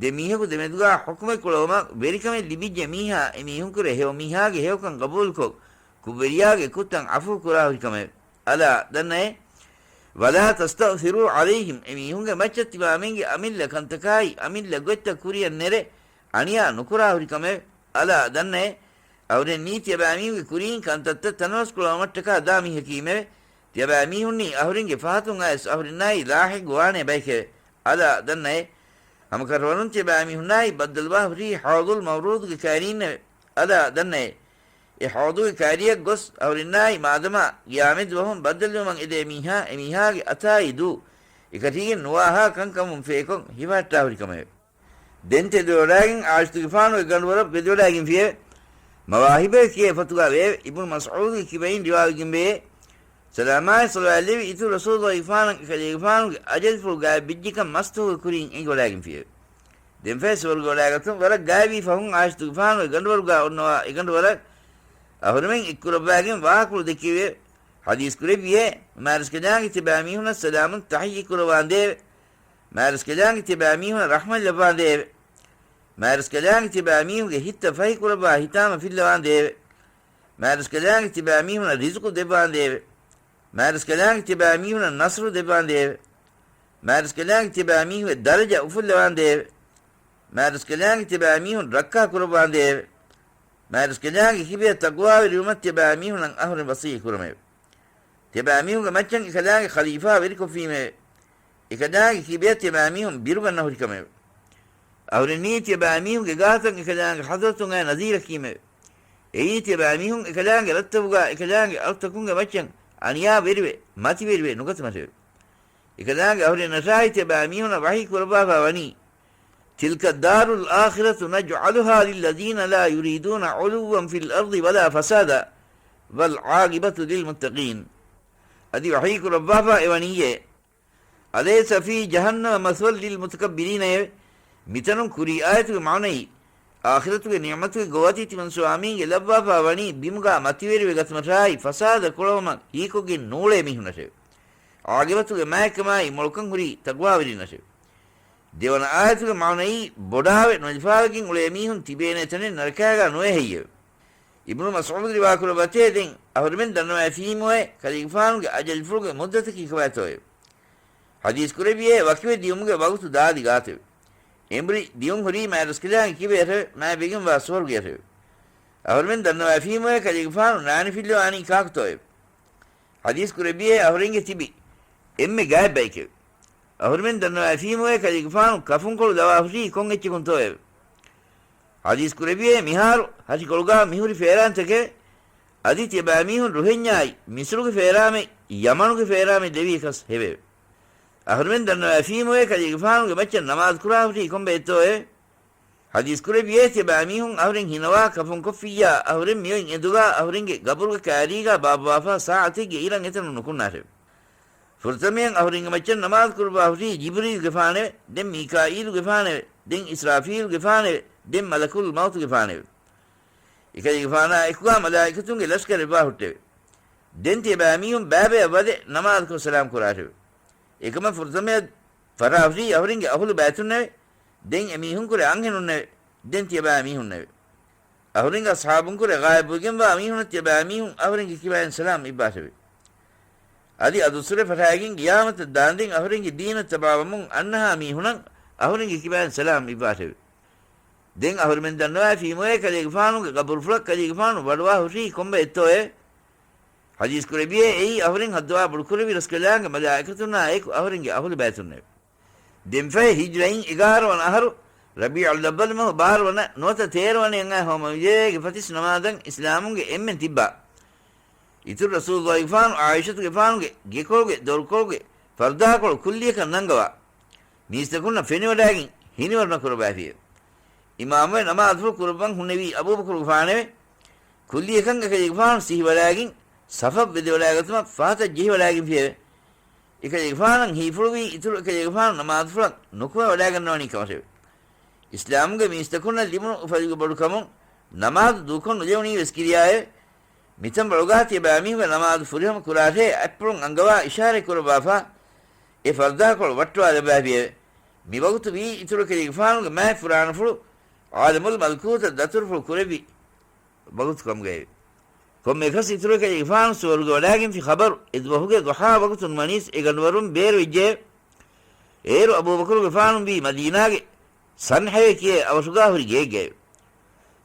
ދެ މީހަކު ދެމެދުގާ ޙުކުމެއް ކުޅަވުމަށް ވެރިކަމެއް ލިބިއްޖެ މީހާ އެމީހުންކުރެ ހެޔޮ މީހާގެ ހެޔޮކަން ގަބޫލުކޮށް، ކުށްވެރިޔާގެ ކުށްތައް ޢަފޫ ކުރާ ހުރިކަމެވެ. އަލާ ދަންނައޭ! ولا تستأثروا عليهم، އެމީހުންގެ މައްޗަށް ތިބާމެންގެ އަމިއްލަ ކަންތަކާއި އަމިއްލަ ގޮތްތައް ކުރިއަށް ނެރެ، އަނިޔާ ނުކުރާ ހުރިކަމެވެ. އަލާ ދަންނައޭ! އަހުރެންނީ ތިޔަބައިމީހުންގެ ކުރީން ކަންތައްތައް ތަނަވަސްކުޅަވުމަށްޓަކާ ދާ މީހަކީމެވެ. ތިޔަބައިމީހުންނީ އަހުރެންގެ ފަހަތުން އައިސް އަހުރެންނާއި ލާހިގު ވާނޭ ބައެކެވެ. އަލާ ދަންނައޭ. ހަމަކަށަވަރުން ތިޔަބައިމީހުންނާއި ބައްދަލުވާ ހުރީ ހާދުލް މައުރޫދުގެ ކައިރީންނެވެ. އަލާ ދަންނައޭ. އެ ހާދުގެ ކައިރިއަށް ގޮސް އަހުރެންނާއި މާދަމާ ގިޔާމެތް ދުވަހުން ބައްދަލުވުމަށް އެދޭ މީހާ އެ މީހާގެ އަތާއި ދޫ އެކަށީގެން ނުވާހާ ކަންކަމުން ފޭކޮށް ހިފަހައްޓާ ހުރި ކަމެވެ. ދެން ތެދުވެވަޑާގެން އާއިޝަތުގެފާނުގެ ގަނޑުވަރަށް ވެދެވަޑާގެންފިއެވެ. މަވާހިބޭ ކިޔޭ ފޮތުގަ ވެއެވެ. އިބްނު މަސްޢޫދުގެ ކިބައިން ރިވާވެގެންވެއެވެ. ސަލާމާއި ޞަލަވާތްލެއްވި އިތުރު ރަސޫލުގެފާނަށް އެކަލޭގެފާނުގެ އަޖަލްފުޅު ގާތްވެއްޖެކަން މަސްތުވަހުގެ ކުރިން އެނގިވަޑާގެންފިއެވެ. ދެންފަހެ ސުވަރުގެވަޑާގަތުން ވަރަށް ގާތްވީ ފަހުން އާއިޝަތުގެފާނުގެ ގަނޑުވަރުގަ އޮންނަވާ އެގަނޑުވަރަށް އަހުރެމެން އެއްކުރައްވާގެން ވާހަކަފުޅު ދެއްކެވިއެވެ. ޙަދީޘް ކުރެއްވިއޭ، މާރަސްކަލާނގެ ތިބާމީހުނަށް ސަލާމުން ތަޙިއްޔަތް ކުރައްވާނދޭވެ. މާރަސްކަލާނގެ ތިބާމީހުނަށް ރަޙްމަތް ލައްވާނދޭވެ. މާރަސްކަލާނގެ ތިބާމީހުންގެ ހިތްތައް ފަހިކުރައްވާ ހިތާމަ ފިއްލަވާނދޭވެ. މާރަސްކަލާނގެ ތިބާމީހުނަށް ރިޒުޤު ދެއްވާނދޭވެ. މާރަސްކަލާނގެ ތިބާމީހުނަށް ނަޞްރު ދެއްވާނދޭވެ. މާރަސްކަލާނގެ ތިބާމީހުންގެ ދަރަޖަ އުފުއްލަވާނދޭވެ. މާރަސްކަލާނގެ ތިބާމީހުން ރައްކާ ކުރައްވާނދޭވެ. މާރަސްކަލާނގެ ކިބަޔަށް ތަޤްވާވެރިވުމަށް ތިބާމީހުނަށް އަހުރެން ވަޞިއްޔަތް ކުރަމެވެ. ތިބާމީހުންގެ މައްޗަށް އެކަލާނގެ ޚަލީފާ ވެރިކޮށްފީމެވެ. އެކަލާނގެ ކިބަޔަށް ތިބާމީހުން ބިރުގަންނަ ހުރިކަމެވެ. އަހުރެންނީ ތިޔަބައިމީހުންގެ ގާތަށް އެކަލާނގެ ޙަޟްރަތުން އައި ނަޒީރަކީމެވެ. އެއީ ތިޔަބައިމީހުން އެކަލާނގެ ރަށްތަކުގާ އެކަލާނގެ އަޅުތަކުންގެ މައްޗަށް އަނިޔާވެރިވެ، މަތިވެރިވެ ނުގަތުމަށެވެ. އެކަލާނގެ އަހުރެންނަށާއި ތިޔަބައިމީހުނަށް ވަޙީ ކުރައްވާފަ ވަނީ، تلك الدار الآخرة نجعلها للذين لا يريدون علوا في الأرض ولا فسادا والعاقبة للمتقين. އަދި ވަޙީ ކުރައްވާފަ އެވަނީއޭ، أليس في جهنم مثوى للمتكبرين އެވެ. މިތަނުން ކުރީ އާޔަތުގެ މާނައީ، އާޚިރަތުގެ ނިޢުމަތުގެ ގޮވަތި ތިމަން ސުވާމީންގެ ލައްވާފާ ވަނީ ބިމުގާ މަތިވެރިވެ ގަތުމަށާއި ފަސާދަ ކުޅަވުމަށް ހީކޮށްގެން ނޫޅޭ މީހުންނަށެވެ. ޢާޤިބަތުގެ މާތްކަމާއި މޮޅުކަން ހުރީ ތަޤްވާވެރިންނަށެވެ. ދެވަނަ އާޔަތުގެ މާނައީ، ބޮޑާވެ ނުލިފާވެގެން އުޅޭ މީހުން ތިބޭނޭ ތަނެއް ނަރަކާގާ ނުވޭ ހެއްޔެވެ؟ އިބްނު މަސްޢޫދު ރިވާކުރައްވަތޭ ދެން އަހުރެމެން ދަންނަވައިފީމުވެ ކަލޭގެފާނުގެ އަޖަލްފުޅުގެ މުއްދަތަކީ ކޮބާތޯއެވެ؟ ޙަދީޘް ކުރެއްވިއޭ ވަކިވެ ދިޔުމުގެ ވަގުތު ދާދި ގާތެވެ. އެނބުރި ދިޔުން ހުރީ މާރަސްކަލާނގެ ކިބަޔަށެވެ. މާތްވެގެންވާ ސުވަރުގެއަށެވެ. އަހުރެމެން ދަންނަވައިފީމުވެ ކަލޭގެފާނު ނާނިފިއްލަވާނީ ކާކުތޯއެވެ؟ ޙަދީޘް ކުރެއްވިއޭ އަހުރެންގެ ތިބި އެންމެ ގާތް ބައެކެވެ. އަހުރެމެން ދަންނަވައިފީމުވެ ކަލޭގެފާނު ކަފުންކޮޅު ލަވާ ހުށީ ކޮން އެއްޗަކުންތޯއެވެ؟ ޙަދީޘް ކުރެއްވިއޭ މިހާރު ހަށިކޮޅުގާ މިހުރި ފޭރާންތަކެވެ. އަދި ތިޔަބައިމީހުން ރުހެންޏާއި މިސްރުގެ ފޭރާމެއް ޔަމަނުގެ ފޭރާމެއް ލެވި އެކަސް ހެވެއެވެ. އަހުރެމެން ދަންނަވައިފީމުވެ ކަލޭގެފާނުގެ މައްޗަށް ނަމާދު ކުރާ ހުށީ ކޮންބައެއްތޯއެވެ؟ ޙަދީޘް ކުރެއްވިއޭ ތިޔަބައިމީހުން އަހުރެން ހިނަވާ ކަފުންކޮށްފިއްޔާ އަހުރެން މިއޮތް އެނދުގާ އަހުރެންގެ ގަބުރުގެ ކައިރީގާ ބާއްވާފާ ސާޢަތެއްގެ އިރަށް އެތަނުން ނުކުންނާށެވެ. ފުރަތަމަޔަށް އަހުރެންގެ މައްޗަށް ނަމާދު ކުރައްވާ ހުށީ ޖިބްރީލުގެފާނެވެ. ދެން މީކާއީލުގެފާނެވެ. ދެން އިސްރާފީލުގެފާނެވެ. ދެން މަލަކުލް މައުތުގެފާނެވެ. އެކަލޭގެފާނާ އެކުގާ މަލާއިކަތުންގެ ލަޝްކަރެއް ވާ ހުއްޓެވެ. ދެން ތިޔަބައިމީހުން ބައިބަޔަށް ވަދެ ނަމާދުކޮށް ސަލާމް ކުރާށެވެ. އެކަމަށް ފުރަތަމަޔަށް ފަށާ ހުށީ އަހުރެންގެ އަހުލު ބައިތުންނެވެ. ދެން އެމީހުންކުރެ އަންހެނުންނެވެ. ދެން ތިޔަބައިމީހުންނެވެ. އަހުރެންގެ އަޞްޙާބުންކުރެ ޣާއިބުވެގެންވާ މީހުނަށް ތިޔަބައިމީހުން އަހުރެންގެ ކިބައިން ސަލާމް އިއްވާށެވެ. އަދި އަދުއްސުރެ ފަށާގެން ގިޔާމަތަށް ދާންދެން އަހުރެންގެ ދީނަށް ތަބާވަމުން އަންނަހާ މީހުނަށް އަހުރެންގެ ކިބައިން ސަލާމް އިއްވާށެވެ. ދެން އަހުރެމެން ދަންނަވައިފީމުވެ ކަލޭގެފާނުގެ ގަބުރުފުޅަށް ކަލޭގެފާނު ވަޑުވާ ހުށީ ކޮންބައެއްތޯއޭ؟ ޙަދީޘް ކުރެއްވިއޭ އެއީ އަހުރެން ހައްދަވާ ބޮޑުކުރެއްވި ރަސްކަލާނގެ މަލާއިކަތުންނާ އެކު އަހުރެންގެ އަހުލު ބައިތުންނެވެ. ދެންފަހެ ހިޖްރައިން އެގާރަ ވަނަ އަހަރު، ރަބީޢުލް އައްވަލް މަހު ބާރަ ވަނަ ނުވަތަ ތޭރަ ވަނައަށް އައި ހަމަވެއްޖެއޭގެ ފަތިސް ނަމާދަށް އިސްލާމުންގެ އެންމެން ތިއްބާ. އިތުރު ރަސޫލުއްލާހިގެފާނު ޢާއިޝަތުގެފާނުގެ ގެކޮޅުގެ ދޮރުކޮޅުގެ ފަރުދާކޮޅު ކުއްލިއަކަށް ނަންގަވާ، މީސްތަކުންނަށް ފެނިވަޑާގެން ހިނިވަރުނަ ކުރައްވައިފިއެވެ. އިމާމުވެ ނަމާދުފުޅު ކުރައްވަން ހުންނެވީ އަބޫބަކުރުގެފާނެވެ. ކުއްލިއަކަށް އެކަލޭގެފާނު ސިހިވަޑާގެން ޞަފަށް ވެދެވަޑާގަތުމަށް ފަހަތަށް ޖެހިވަޑާގެންފިއެވެ. އެކަލޭގެފާނަށް ހީފުޅުވީ އިތުރު އެކަލޭގެފާނު ނަމާދުފުޅަށް ނުކުމެވަޑާގަންނަވަނީ ކަމަށެވެ. އިސްލާމުގެ މީސްތަކުންނަށް ލިބުނު އުފަލުގެ ބޮޑުކަމުން ނަމާދު ދޫކޮށް ނުލެވުނީވެސް ކިރިޔާއެވެ. މިތަން ބަޅުގާ ތިޔަބައިމީހުންގެ ނަމާދު ފުރިހަމަ ކުރާށޭ އަތްޕުޅުން އަންގަވާ އިޝާރަތް ކުރައްވާފާ އެ ފަރުދާކޮޅު ވައްޓުވާލައްވާފިއެވެ. މިވަގުތު ވީ އިތުރު އެކަލޭގެފާނުގެ މާތް ފުރާނަފުޅު ޢާލަމުލް މަލްކޫތަށް ދަތުރުފުޅު ކުރެއްވި ވަގުތު ކަމުގައެވެ. ކޮންމެއަކަސް އިތުރު އެކަލޭގެފާނު ސުވަރުގެ ވަޑާގެންފި ޚަބަރު އެދުވަހުގެ ޟުޙާ ވަގުތުން ވަނީސް އެ ގަނޑުވަރުން ބޭރުވެއްޖެއެވެ. އޭރު އަބޫބަކުރުގެފާނު ވީ މަދީނާގެ ސަންޙަވެ ކިޔޭ އަވަށުގާ ހުރި ގެއެއްގައެވެ.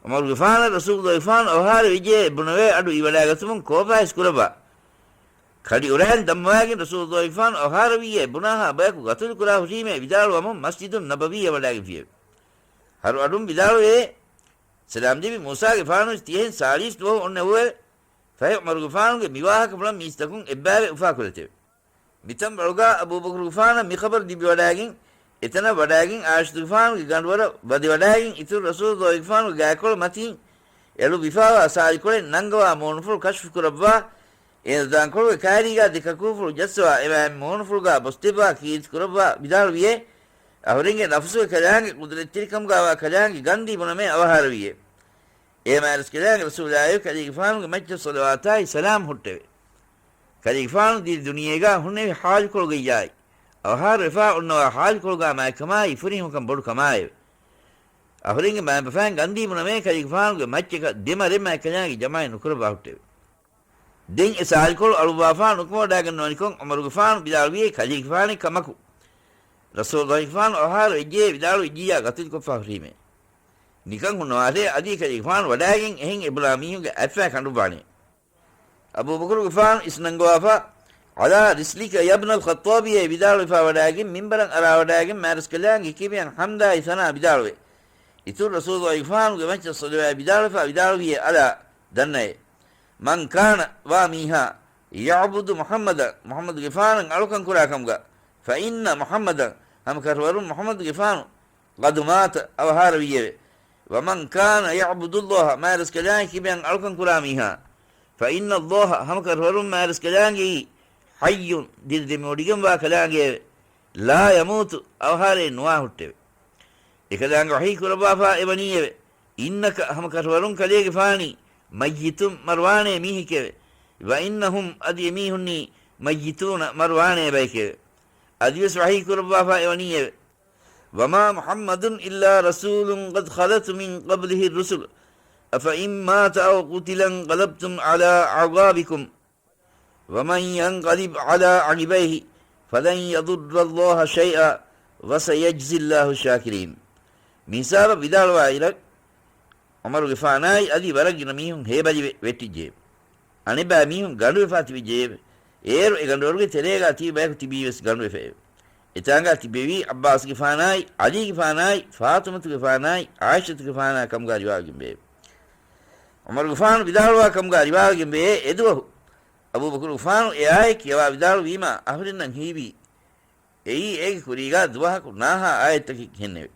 ޢުމަރުގެފާނަށް ރަސޫލުއްލާހިގެފާނު އަވަހާރަވެއްޖެއޭ ބުނެވޭ އަޑު އިވަޑާގަތުމުން ކޯފާއިސް ކުރައްވާ. ކަޑި އުރައިން ދަންވައިގެން ރަސޫލު ގެފާނު އަވަހާރަވީއޭ ބުނާހާ ބަޔަކު ގަތުލުކުރާ ހުށީމޭ ވިދާޅުވަމުން މަސްޖިދުން ނަބަވީއަށް ވަޑާގެންފިއެވެ. ހަރު އަޑުން ވިދާޅުވޭ، ސަލާމް ލިބި މޫސާގެފާނުވެސް ތިޔަހެން ސާޅީސް ދުވަހު އޮންނަ އެވެ. ފަހެ ޢުމަރުގެފާނުގެ މިވާހަކަފުޅަށް މީސްތަކުން އެއްބައިވެ އުފާކުރެތެވެ. މިތަން ވަޅުގާ އަބޫބަކުރުގެފާނަށް މި ޚަބަރު ލިބިވަޑާގެން، އެތަނަށް ވަޑާގެން ޢާއިޝަތުގެފާނުގެ ގަނޑުވަރަށް ވަދެވަޑާގެން އިތުރު ރަސޫލުގެފާނުގެ ގާތްކޮޅު މަތީން އެޅުއްވިފާވާ ސާޅިކޮޅެއް ނަންގަވާ މޫނުފުޅު ކަޝްފުކުރައްވާ، އޭނަ ދާންކޮޅުގެ ކައިރީގާ ދެ ކަކޫފުޅު ޖައްސަވާ، އެވާއެން މޫނުފުޅުގާ ބޮސްދެއްވާ ކީރިތި ކުރައްވާ ވިދާޅުވިއޭ، އަހުރެންގެ ނަފުސުގެ ކަލާނގެ ޤުދުރަތްތެރިކަމުގާވާ ކަލާނގެ ގަންދީ ބުނަމޭ އަވަހާރަވީއޭ. އޭ މާތްރަސްކަލާނގެ ރަސޫލާއެވެ. ކަލޭގެފާނުގެ މައްޗަށް ޞަލަވާތާއި ސަލާމް ހުއްޓެވެ. ކަލޭގެފާނު ދިރި ދުނިޔޭގާ ހުންނެވި ޙާލުކޮޅުގައްޔާއި، އަވަހާރަވެފާ އޮންނަވާ ޙާލުކޮޅުގާ މާތްކަމާއި ފުރިހަމަކަން ބޮޑުކަމާއެވެ. އަހުރެންގެ މައިންބަފައިން ގަންދީ ބުނަމޭ ކަލޭގެފާނުގެ މައްޗަކަށް ދެމަރެއް މާތްކަލާނގެ ޖަމާއަތް ނުކުރައްވާ ހުއްޓެވެ. ދެން އެ ސާޅިކޮޅު އަޅުއްވާފާ ނުކުމެވަޑާގަންނަވަނިކޮށް ޢުމަރުގެފާނު ވިދާޅުވިއޭ ކަލޭގެފާނެއް ކަމަކު، ރަސޫލުގެފާނު އަވަހާރަވެއްޖެޔޭ ވިދާޅުވެއްޖިއްޔާ ގަތުލުކޮށްފާ ހުރީމޭ. ނިކަން ހުންނަވާށޭ އަދި ކަލޭގެފާނު ވަޑާގެން އެހެން އެބުނާ މީހުންގެ އަތްފައި ކަނޑުއްވާނެ. އަބޫބަކުރުގެފާނު އިސްނަންގަވާފާ، "ޢަލާ ރިސްލިކަ ޔަބްނަލް ޚައްޠާބި" އޭ ވިދާޅުވެފާ ވަޑާގެން މިންބަރަށް އަރާވަޑާގެން މާތްރަސްކަލާނގެ ކިބަޔަށް ޙަމްދާއި ސަނާ ވިދާޅުވެ، އިތުރު ރަސޫލުގެފާނުގެ މައްޗަށް ޞަލަވާތް ވިދާޅުވެފާ ވިދާޅުވިއޭ، "އަލާ" ދަންނައޭ، "މަން ކާނަ" ވާ މީހާ، "ޔަޢުބުދު މުޙައްމަދަން" މުޙައްމަދުގެފާނަށް އަޅުކަން ކުރާ ކަމުގަ، "ފައިންނަ މުޙައްމަދަން" ހަމަކަށަވަރުން މުޙައްމަދުގެފާނު "ޤަދު މާތަ" އަވަހާރަވީއެވެ. "ވަމަން ކާނަ ޔަޢުބުދުﷲ" މާތްރަސްކަލާނގެ ކިބަޔަށް އަޅުކަން ކުރާ މީހާ، "ފައިންނަ ﷲ" ހަމަކަށަވަރުން މާތްރަސްކަލާނގެއީ "ޙައްޔުން" ދިރި ދެމިވޮޑިގެންވާ ކަލާނގެއެވެ. "ލާ ޔަމޫތު" އަވަހާރައެއް ނުވާ ހުއްޓެވެ. އެކަލާނގެ ވަޙީ ކުރައްވާފާ އެވަނީއެވެ. "އިންނަކަ" ހަމަކަށަވަރުން ކަލޭގެފާނީ "މައްޔިތުން" މަރުވާނޭ މީހެކެވެ. "ވައިންނަހުމް" އަދި އެމީހުންނީ "މައްޔިތޫނަ" މަރުވާނޭ ބަޔެކެވެ. އަދިވެސް ވަޙީ ކުރައްވާފާ އެވަނީއެވެ. "وما محمد إلا رسول قد خلت من قبله الرسل أفإن مات أو قتل انقلبتم على أعقابكم ومن ينقلب على عقبيه فلن يضر الله شيئا وسيجزي الله الشاكرين." މިހިސާބަށް ވިދާޅުވާ އިރަށް، ޢުމަރުގެފާނާއި އަދި ވަރަށް ގިނަ މީހުން ހޭބަލިވެ ވެއްޓިއްޖެއެވެ. އަނެއްބައި މީހުން ގަނޑުވެފާ ތިބިއްޖެއެވެ. އޭރު އެ ގަނޑުވަރުގެ ތެރޭގާ ތިބި ބަޔަކު ތިބީވެސް ގަނޑުވެފައެވެ. އެތާނގާ ތިބެވީ ޢައްބާސްގެފާނާއި، ޢަލީގެފާނާއި، ފާޠިމަތުގެފާނާއި، ޢާއިޝަތުގެފާނާ ކަމުގާ ރިވާވެގެންވެއެވެ. ޢުމަރުގެފާނު ވިދާޅުވާ ކަމުގާ ރިވާވެގެންވެއޭ، އެދުވަހު އަބޫބަކުރުގެފާނު އެ އާޔަތް ކިޔަވާ ވިދާޅުވީމާ އަހުރެންނަށް ހީވީ، އެއީ އޭގެ ކުރީގާ ދުވަހަކު ނާހާ އާޔަތްތަކެއް ހެންނެވެ.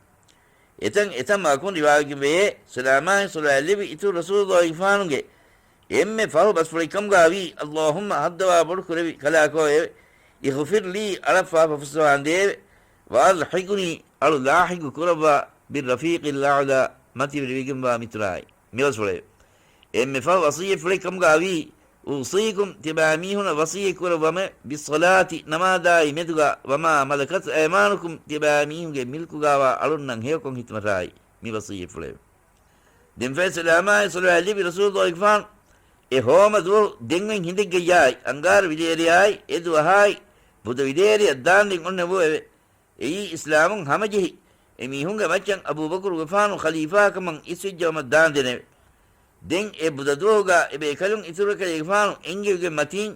އެތަން އެތަން ވަގުތުން ރިވާވެގެންވެޔޭ، ސަލާމާއި ޞަލަވާތް ލެއްވި އިތުރު ރަސޫލުގެފާނުގެ އެންމެ ފަހު ބަސްފުޅެއްކަމުގާވީ، "اللهم" ހައްދަވާ ބޮޑު ކުރެވި ކަލާކޯއެވެ. "اغفر لي" އަޅައްފާ ފަފުއްސަވާނދޭވެ. "وألحقني" އަޅު ލާޙިޤު ކުރައްވާ، "بالرفيق الأعلى" މަތިވެރިވެގެންވާ މިތުރާއި. މިބަސްފުޅެވެ. އެންމެ ފަހު ވަޞިއްޔަތްފުޅެއްކަމުގާވީ، "أوصيكم" ތިބާމީހުނަށް ވަޞިއްޔަތްކުރައްވަމެވެ. "بالصلاة" ނަމާދާއި މެދުގާ، "وما ملكت أيمانكم" ތިބާމީހުންގެ މިލްކުގާވާ އަޅުންނަށް ހެޔޮކޮށް ހިތުމަށާއި. މި ވަޞިއްޔަތްފުޅެވެ. ދެންފަހެ ސަލާމާއި ޞަލަވާތް ލިބި ރަސޫލުގެފާނު އެ ހޯމަ ދުވަހު ދެން އޮތް ހިނދެއްގައްޔާއި، އަންގާރަ ވިލޭރެޔާއި، އެ ދުވަހާއި ބުދަ ވިލޭރެޔަށް ދާންދެން އޮންނެވުއެވެ. އެއީ އިސްލާމުން ހަމަޖެހި، އެމީހުންގެ މައްޗަށް އަބޫބަކުރުގެފާނު ޚަލީފާކަމަށް އިސްވެއްޖައުމަށް ދާންދެނެވެ. ދެން އެ ބުދަ ދުވަހުގާ އެބޭކަލުން އިތުރުކަލޭގެފާނު އެންގެވިގެން މަތީން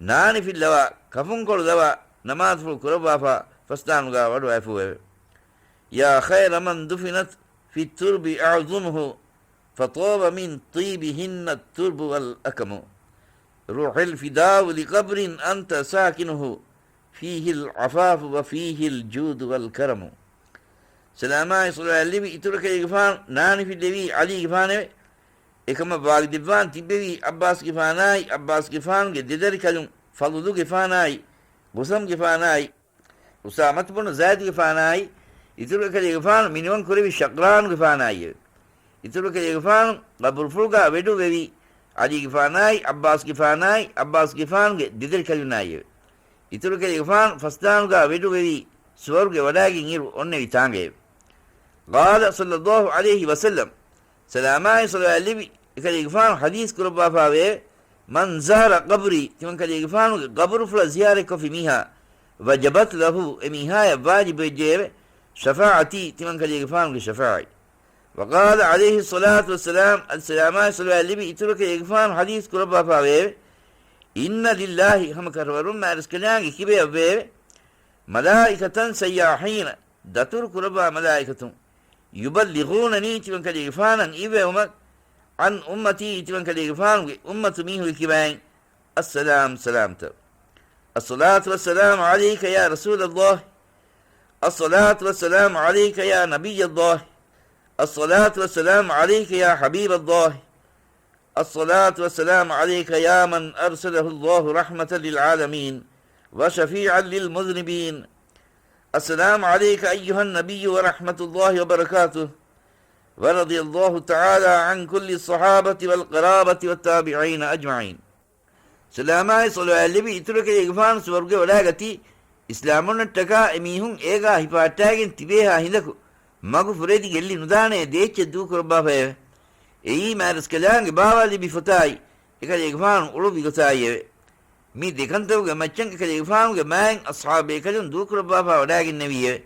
ނާނިފިއްލަވާ، ކަފުންކޮޅު ލަވާ، ނަމާދުފުޅު ކުރައްވާފާ ފަސްދާނުގާ ވަޑުއައިފޫއެވެ. يا خير من دفنت في الترب أعظمه فطاب من طيبهن الترب والأكم. روح الفداء لقبر أنت ساكنه فيه العفاف وفيه الجود والكرم. ސަލާމާއި ޞަލަވާތް ލިބި އިތުރުކަލޭގެފާނު ނާނިފިއްލެވީ ޢަލީގެފާނެވެ. އެކަމަށް ވާގިދެއްވާން ތިއްބެވީ ޢައްބާސްގެފާނާއި، ޢައްބާސްގެފާނުގެ ދެދަރިކަލުން ފަޟުލުގެފާނާއި، ޤުސަމްގެފާނާއި، އުސާމަތު ބުނު ޒައިދުގެފާނާއި، އިތުރު އެކަލޭގެފާނު މިނިވަން ކުރެވި ޝަޤްރާނުގެފާނާއިއެވެ. އިތުރު އެކަލޭގެފާނު ޤަބުރުފުޅުގާ ވެޑު ވެވީ ޢަލީގެފާނާއި، ޢައްބާސްގެފާނާއި، ޢައްބާސްގެފާނުގެ ދެދަރިކަލުންނާއިއެވެ. އިތުރު އެކަލޭގެފާނު ފަސްދާނުގާ ވެޑު ވެވީ ސުވަރުގެ ވަޑާގެން އިރު އޮންނެވި ތާނގައެވެ. قال صلى الله عليه وسلم، ސަލާމާއި ޞަލަވާތް ލިބި އެކަލޭގެފާނު ޙަދީޘް ކުރައްވާފާވެއެވެ. من زار قبري، ތިމަންކަލޭގެފާނުގެ ޤަބުރުފުޅަށް ޒިޔާރަތްކޮށްފި މީހާ، وجبت له، އެމީހާޔަށް ވާޖިބުވެއްޖެއެވެ. شفاعتي، ތިމަންކަލޭގެފާނުގެ ޝަފާޢަތް. وقال عليه الصلاة والسلام، އަދި ސަލާމާއި ޞަލަވާތް ލިބި އިތުރު އެކަލޭގެފާނު ޙަދީޘް ކުރައްވާފާވެއެވެ. إن لله، ހަމަ ކަށަވަރުން މާތްރަސްކަލާނގެ ކިބަޔަށްވެއެވެ. ملائكة سياحين، ދަތުރު ކުރައްވާ މަލާއިކަތުން. يبلغونني، ތިމަންކަލޭގެފާނަށް އިއްވެވުމަށް، عن أمتي، ތިމަންކަލޭގެފާނުގެ އުއްމަތު މީހުންގެ ކިބައިން، السلام، ސަލާމްތައް. الصلاة والسلام عليك يا رسول الله. الصلاة والسلام عليك يا نبي الله. الصلاة والسلام عليك يا حبيب الله. الصلاة والسلام عليك يا من أرسله الله رحمة للعالمين وشفيعا للمذنبين. السلام عليك أيها النبي ورحمة الله وبركاته، ورضي الله تعالى عن كل الصحابة والقرابة والتابعين أجمعين. ސަލާމާއި ޞަލަވާތް ލިބި އިތުރު އެކަލޭގެފާނު ސުވަރުގެ ވަޑައިގަތީ، އިސްލާމުންނަށްޓަކާ އެމީހުން އޭގާ ހިފަހައްޓާގެން ތިބޭހާ ހިނދަކު މަގު ފުރެދި ގެއްލި ނުދާނޭ ދޭއްޗެއް ދޫކުރައްވާފައެވެ. އެއީ މާތްރަސްކަލާނގެ ބާވާ ލިބި ފޮތާއި، އެކަލޭގެފާނު އުޅުއްވި ގޮތާއިއެވެ. މި ދެކަންތަކުގެ މައްޗަށް އެކަލޭގެފާނުގެ މާތް އަޞްޙާބު ބޭކަލުން ދޫކުރައްވާފާ ވަޑައިގެންނެވީއެވެ.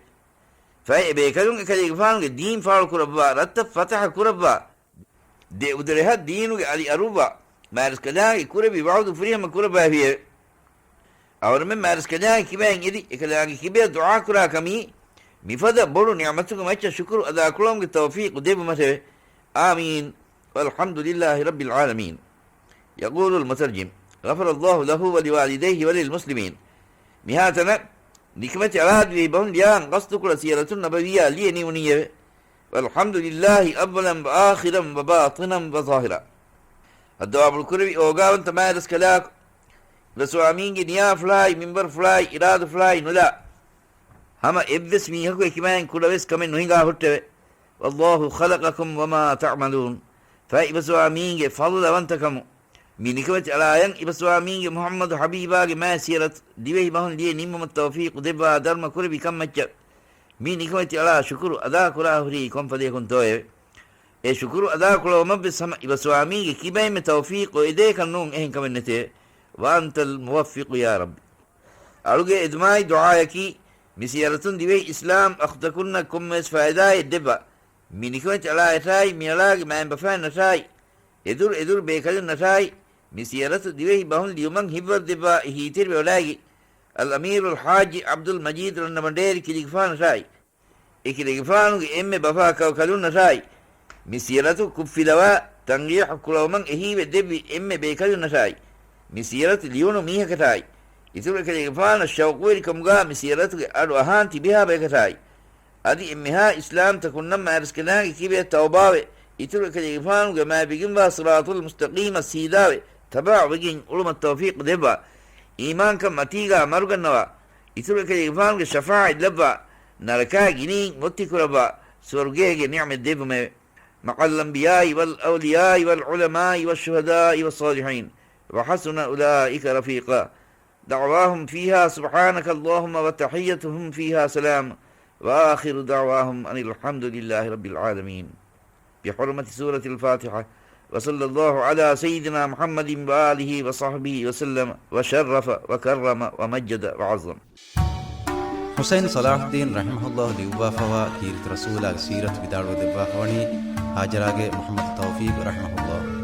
ފަހެ އެބޭކަލުން އެކަލޭގެފާނުގެ ދީން ފާޅުކުރައްވާ، ރަށްތައް ފަތަޙަ ކުރައްވާ، ދެ އުދަރެހަށް ދީނުގެ އަލި އަރުއްވާ، މާތްރަސްކަލާނގެ ކުރެއްވި ވަޢުދު ފުރިހަމަ ކުރައްވައިފިއެވެ. އަވަރުމެން މާތްރަސްކަލާނގެ ކިބައިން އެދި، އެކަލާނގެ ކިބަޔަށް ދުޢާކުރާ ކަމީ، މިފަދަ ބޮޑު ނިޢުމަތުގެ މައްޗަށް ޝުކުރު އަދާކުޅައުމުގެ ތައުފީޤު ދެއްވުމަށެވެ. آمين والحمد لله رب العالمين. يقول المترجم، غفر الله له ولوالديه وللمسلمين. މިހާތަނަށް ނިކަމެތި އަޅާ ދިވެހި ބަހުން ލިޔާން ގަސްދުކުޅަ ސިޔަރަތުން ނަބަވިއްޔާ ލިޔެ ނިމުނީއެވެ. والحمد لله أولا وآخرا وباطنا وظاهرا. ހައްދަވާ ބޮޑުކުރެވި އޯގާވަންތަ މާތްރަސްކަލާކޮ، އިބަސްވާމީންގެ ނިޔާފުޅާއި، މިންބަރުފުޅާއި، އިރާދަފުޅާއި ނުލާ، ހަމަ އެއްވެސް މީހަކު އެކިބައިން ކުޑަވެސް ކަމެއް ނުހިނގާ ހުއްޓެވެ. والله خلقكم وما تعملون. ފަހެ އިބަސްވާމީންގެ ފަޟުލަވަންތަކަމު، މި ނިކަމެތި އަޅާޔަށް އިބަސްވާމީންގެ މުޙައްމަދު ޙަބީބާގެ މާތް ސިޔަރަތު ދިވެހި ބަހުން ލިޔެ ނިންމުމަށް ތައުފީޤު ދެއްވާ ދަރުމަ ކުރެއްވި ކަންމައްޗަށް، މި ނިކަމެތި އަޅާ ޝުކުރު އަދާކުރާ ހުރީ ކޮންފަދަޔަކުންތޯއެވެ؟ އެ ޝުކުރު އަދާކުޅަވުމަށްވެސް ހަމަ އިބަސްވާމީގެ ކިބައިންމެ ތައުފީޤު އޮތްދޭކަށް ނޫން އެހެން ކަމެއް ނެތެވެ. وأنت الموفق يا رب. އަޅުގެ އެދުމާއި ދުޢާޔަކީ، މި ސިޔަރަތުން ދިވެހި އިސްލާމް އަޚްދަކުންނަށް ކޮންމެވެސް ފައިދާއެއް ދެއްވާ، މި ނިކަމެތި އަޅާޔަށާއި، މިއަޅާގެ މައިންބަފައިންނަށާއި، އެދުރު އެދުރު ބޭކަލުންނަށާއި، މި ސިޔަރަތު ދިވެހި ބަހުން ލިޔުމަށް ހިތްވަރު ދެއްވާ އެހީތެރިވެވަޑައިގެން، އަލްއަމީރު އަލްޙާއްޖި ޢަބްދުލް މަޖީދު ރަންނަބަނޑޭރި ކިލިގެފާނަށާއި، އެކިލެގެފާނުގެ އެންމެ ބަފާ ކައުކަލުންނަށާއި، މި ސިޔަރަތު ކުށްފިލަވާ، ތަންގީޙު ކުޅަވުމަށް އެހީވެ ދެއްވި އެންމެ ބޭކަލުންނަށާއި، މި ސިޔަރަތު ލިޔުނު މީހަކަށާއި، އިތުރު އެކަލޭގެފާނަށް ޝައުޤުވެރިކަމުގާ މި ސިޔަރަތުގެ އަޑު އަހާން ތިބިހާ ބަޔަކަށާއި، އަދި އެންމެހާ އިސްލާމްތަކުންނަށް މާތްރަސްކަލާނގެ ކިބަޔަށް ތައުބާވެ، އިތުރު އެކަލޭގެފާނުގެ މާތްވެގެންވާ ޞިރާޠުލް މުސްތަޤީމަށް ސީދާވެ، ތަބަޢުވެގެން އުޅުމަށް ތައުފީޤު ދެއްވާ، އީމާންކަން މަތީގާ މަރުގަންނަވާ، އިތުރު އެކަލޭގެފާނުގެ ޝަފާޢަތް ލައްވާ، ނަރަކާ ގިނައިން މުއްތި ކުރައްވާ، ސުވަރުގޭގެ ނިޢުމަތް ދެއްވުމެވެ. مع الأنبياء والأولياء والعلماء والشهداء والصالحين وحسن أولئك رفيقا. دعواهم فيها سبحانك اللهم وتحيتهم فيها سلام. وآخر دعواهم أن الحمد لله رب العالمين. بحرمة سورة الفاتحة. وصلى الله على سيدنا محمد وآله وصحبه وسلم وشرف وكرم ومجد وعظم. ޙުސައިން ޞަލާޙުއްދީން ރަޙިމަހުﷲ ލިޔުއްވާފަވާ ކީރިތި ރަސޫލާގެ ސީރަތު ވިދާޅުވެ ދެއްވާފަވަނީ ހާޖަރާގެ މުޙައްމަދު ތައުފީޤު ރަޙިމަހުﷲ.